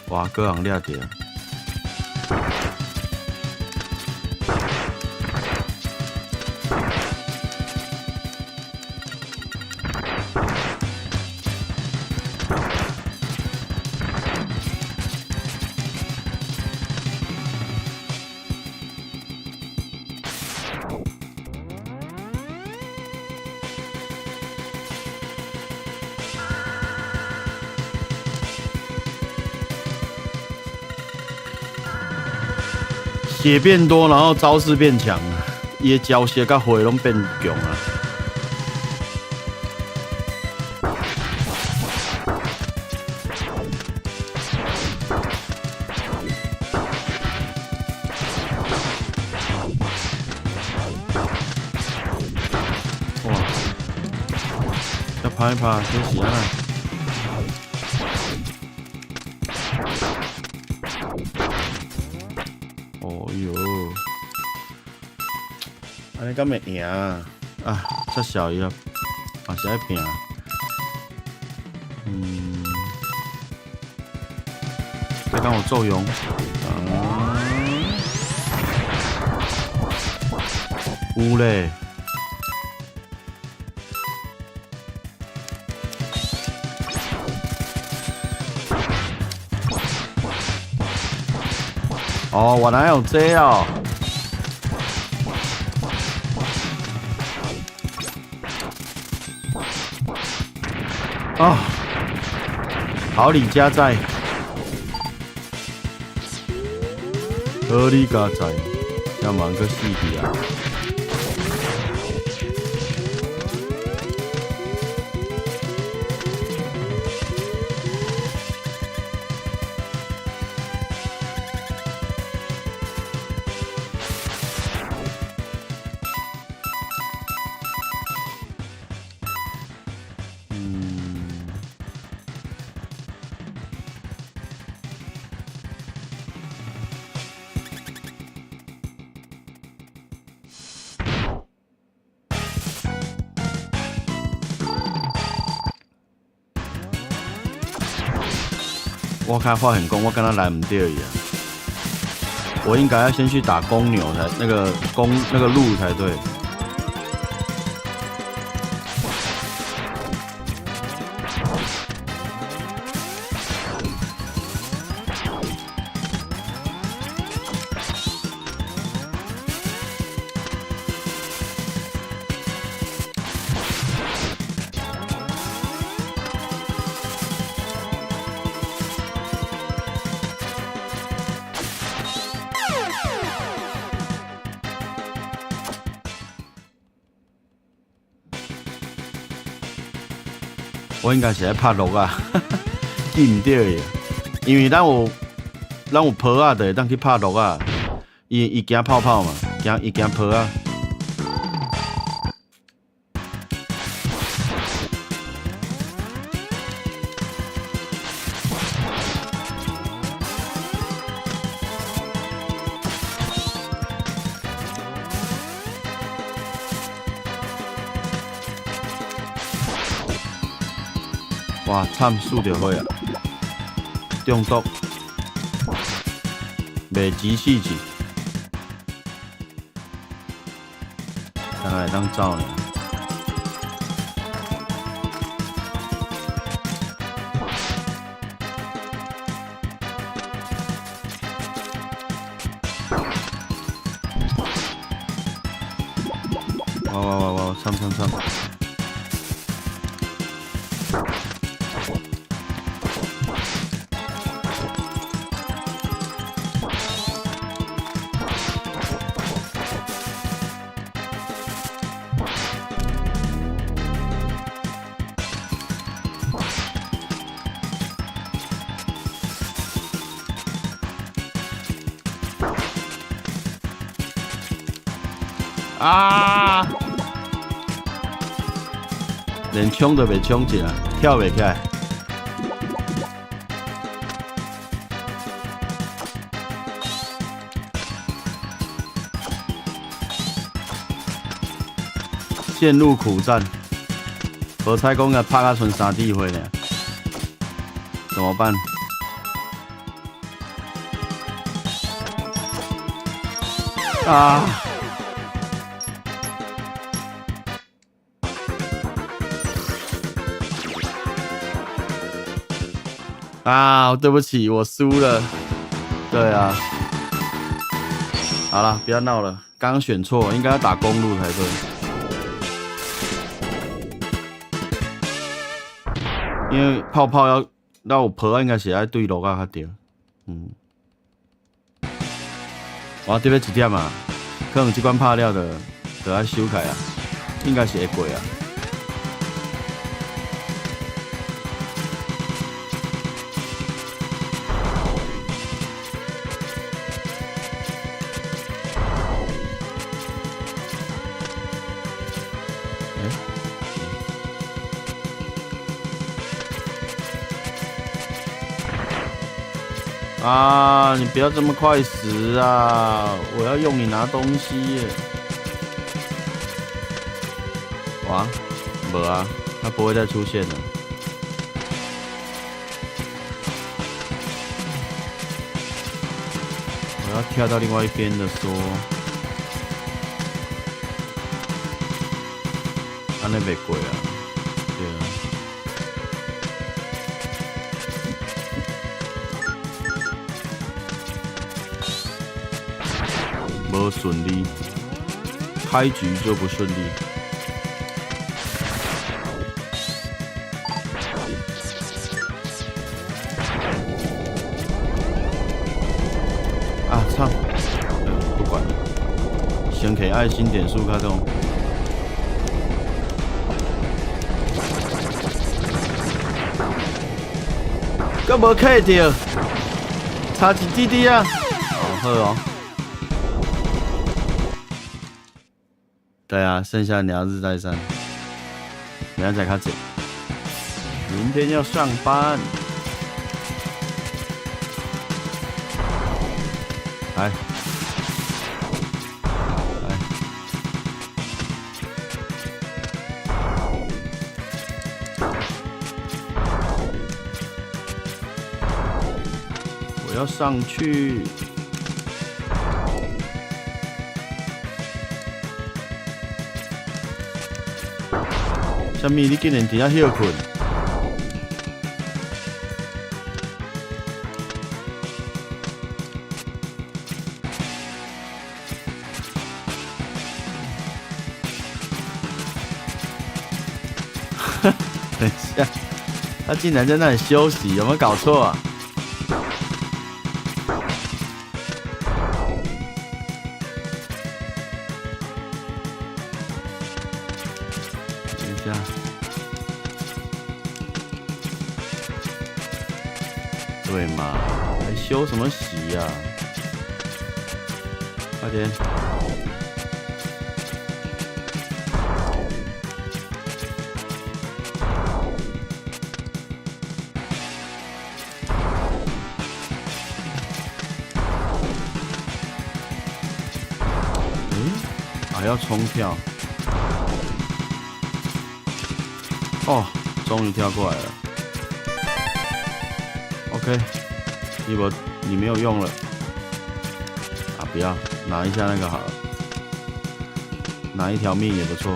哇，閣予人掠著。血變多，然後招式變強，伊的招式佮血攏變強啊。哇！遮歹拍，這是按怎？哦喲，按呢敢會贏啊？啊，撤銷伊啊，嘛是愛拼。嗯，這敢有作用？啊，有咧。哦，原來有這哦。哦，好李家在，好李家在，這嘛閣死去啊！嗯。我較發現講，我敢若來毋著伊啊！我應該要先去打公牛才，那個公那個鹿才對。我應該是咧拍鹿仔，記毋著伊，因為咱有泡仔，就會當去拍鹿仔。伊伊驚泡泡嘛，驚伊驚泡仔。哇，慘，輸著火啊！中毒，袂止四次，敢若會當走爾。哇哇哇哇！慘慘慘！啊！連衝都袂衝一下，跳袂起來。陷入苦戰，無彩講共拍甲賰三滴血爾，怎麼辦？啊！啊，對不起，我輸了。對啊，好了，不要鬧了。剛剛選錯，應該要打公鹿才對。因為泡泡要咱有泡，應該是愛對鹿仔較對。嗯。哇，這欲一點啊，可能這關拍了就愛收起來啊，應該是會過啊。欸啊！你不要這麼快死啊！我要用你拿東西耶。哇，無啊，它不會再出現了。我要跳到另外一邊的說，按呢袂過啊，對啊。無順利，開局就不順利。啊操！不管了，先給愛心點數較重。閣無 K 著，差一滴滴啊！哦，好哦。對啊，剩下你要日曬山，明仔載較濟。明天要上班。來，來，我要上去。啥物？你竟然佇遐歇睏？等一下，他竟然在那裡休息，有沒有搞錯啊？等一下，對嘛？還休什麼息呀？快點！欸，還要衝跳！哦，終於跳過來了。OK，你沒有用了啊！不要，拿一下那個好了，拿一條命也不錯。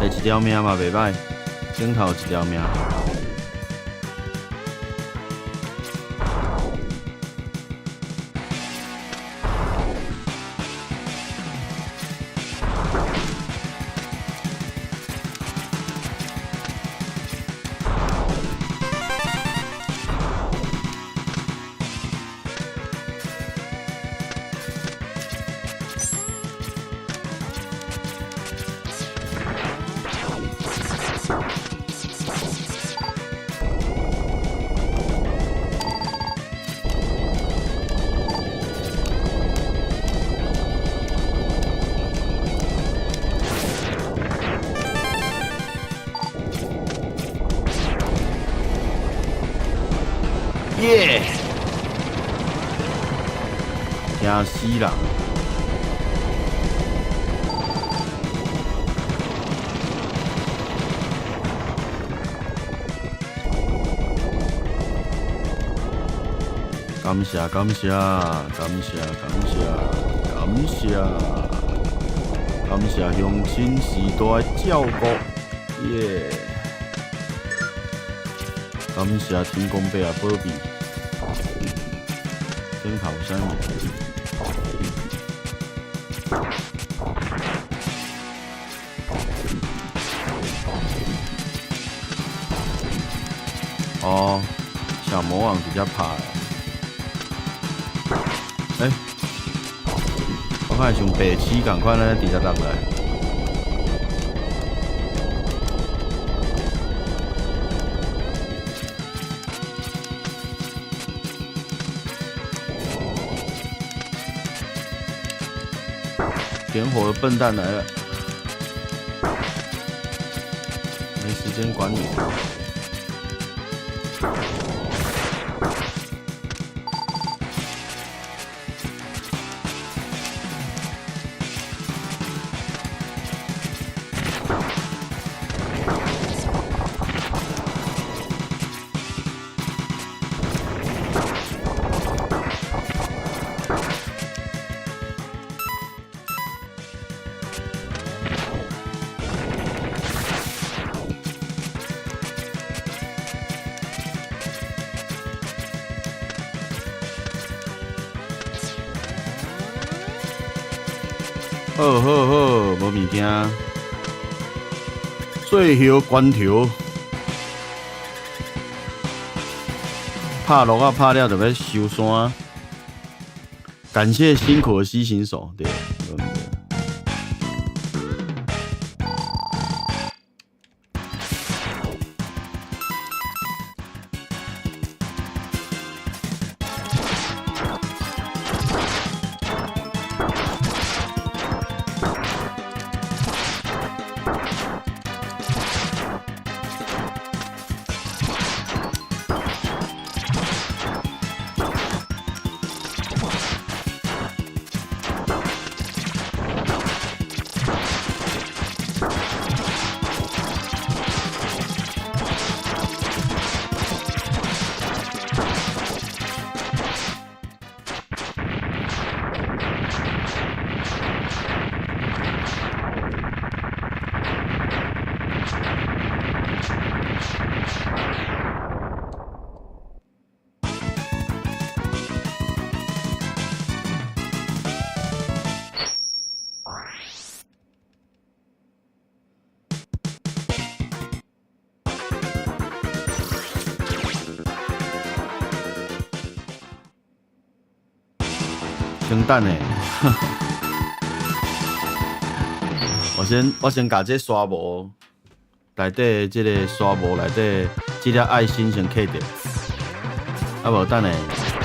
欸，一條命嘛袂䆀，頂頭一條命。耶！驚死人！感謝感謝感謝感謝感謝感謝鄉親時代照顧，耶！感謝天公伯啊保庇，頂頭啥物？哦，小魔王直接拍。欸，我看像白痴仝款咧，直接落來。點火的笨蛋來了，沒時間管你。好好好，無物件。最後關頭，拍落啊拍了就欲收山。感謝辛苦的 C 型手，對。先等下，我先共這刷毛內底這个刷毛內底這粒愛心先扣著，啊無等下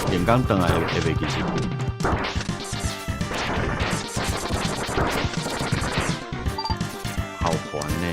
連工轉來會袂記得。好煩呢。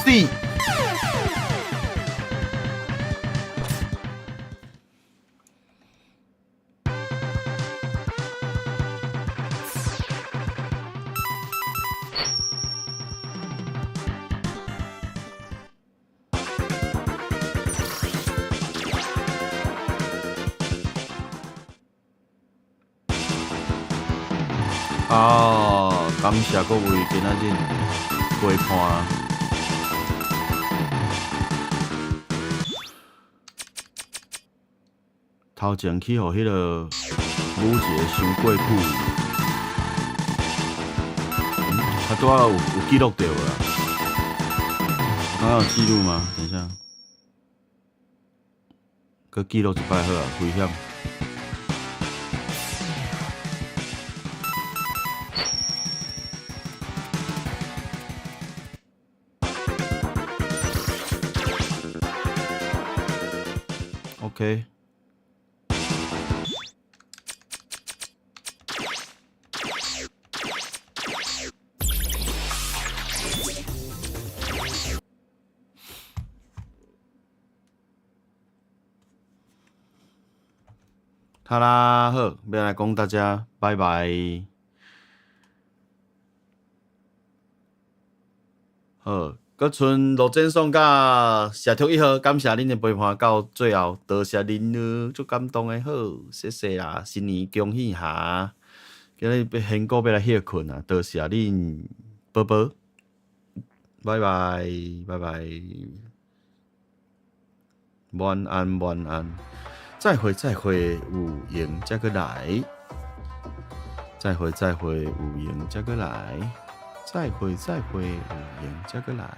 死！啊！感謝各位今仔日陪伴。頭前去予彼个母一个傷過久，他拄仔有記錄著無啦？剛剛有記錄嗎？等一下，閣記錄一擺好啊，危險。OK。好啦，好，欲來講大家拜拜。好，閣賰羅振松佮謝卓一號，感謝恁的陪伴到最後，多謝恁了，足感動的。好，謝謝啦，新年恭喜哈！今日欲先過欲來歇睏啊，多謝恁寶寶，拜拜，拜拜，晚安，晚安。再會再會，有閒才閣來。再會再會，有閒才閣來。再會再會，有閒才閣來。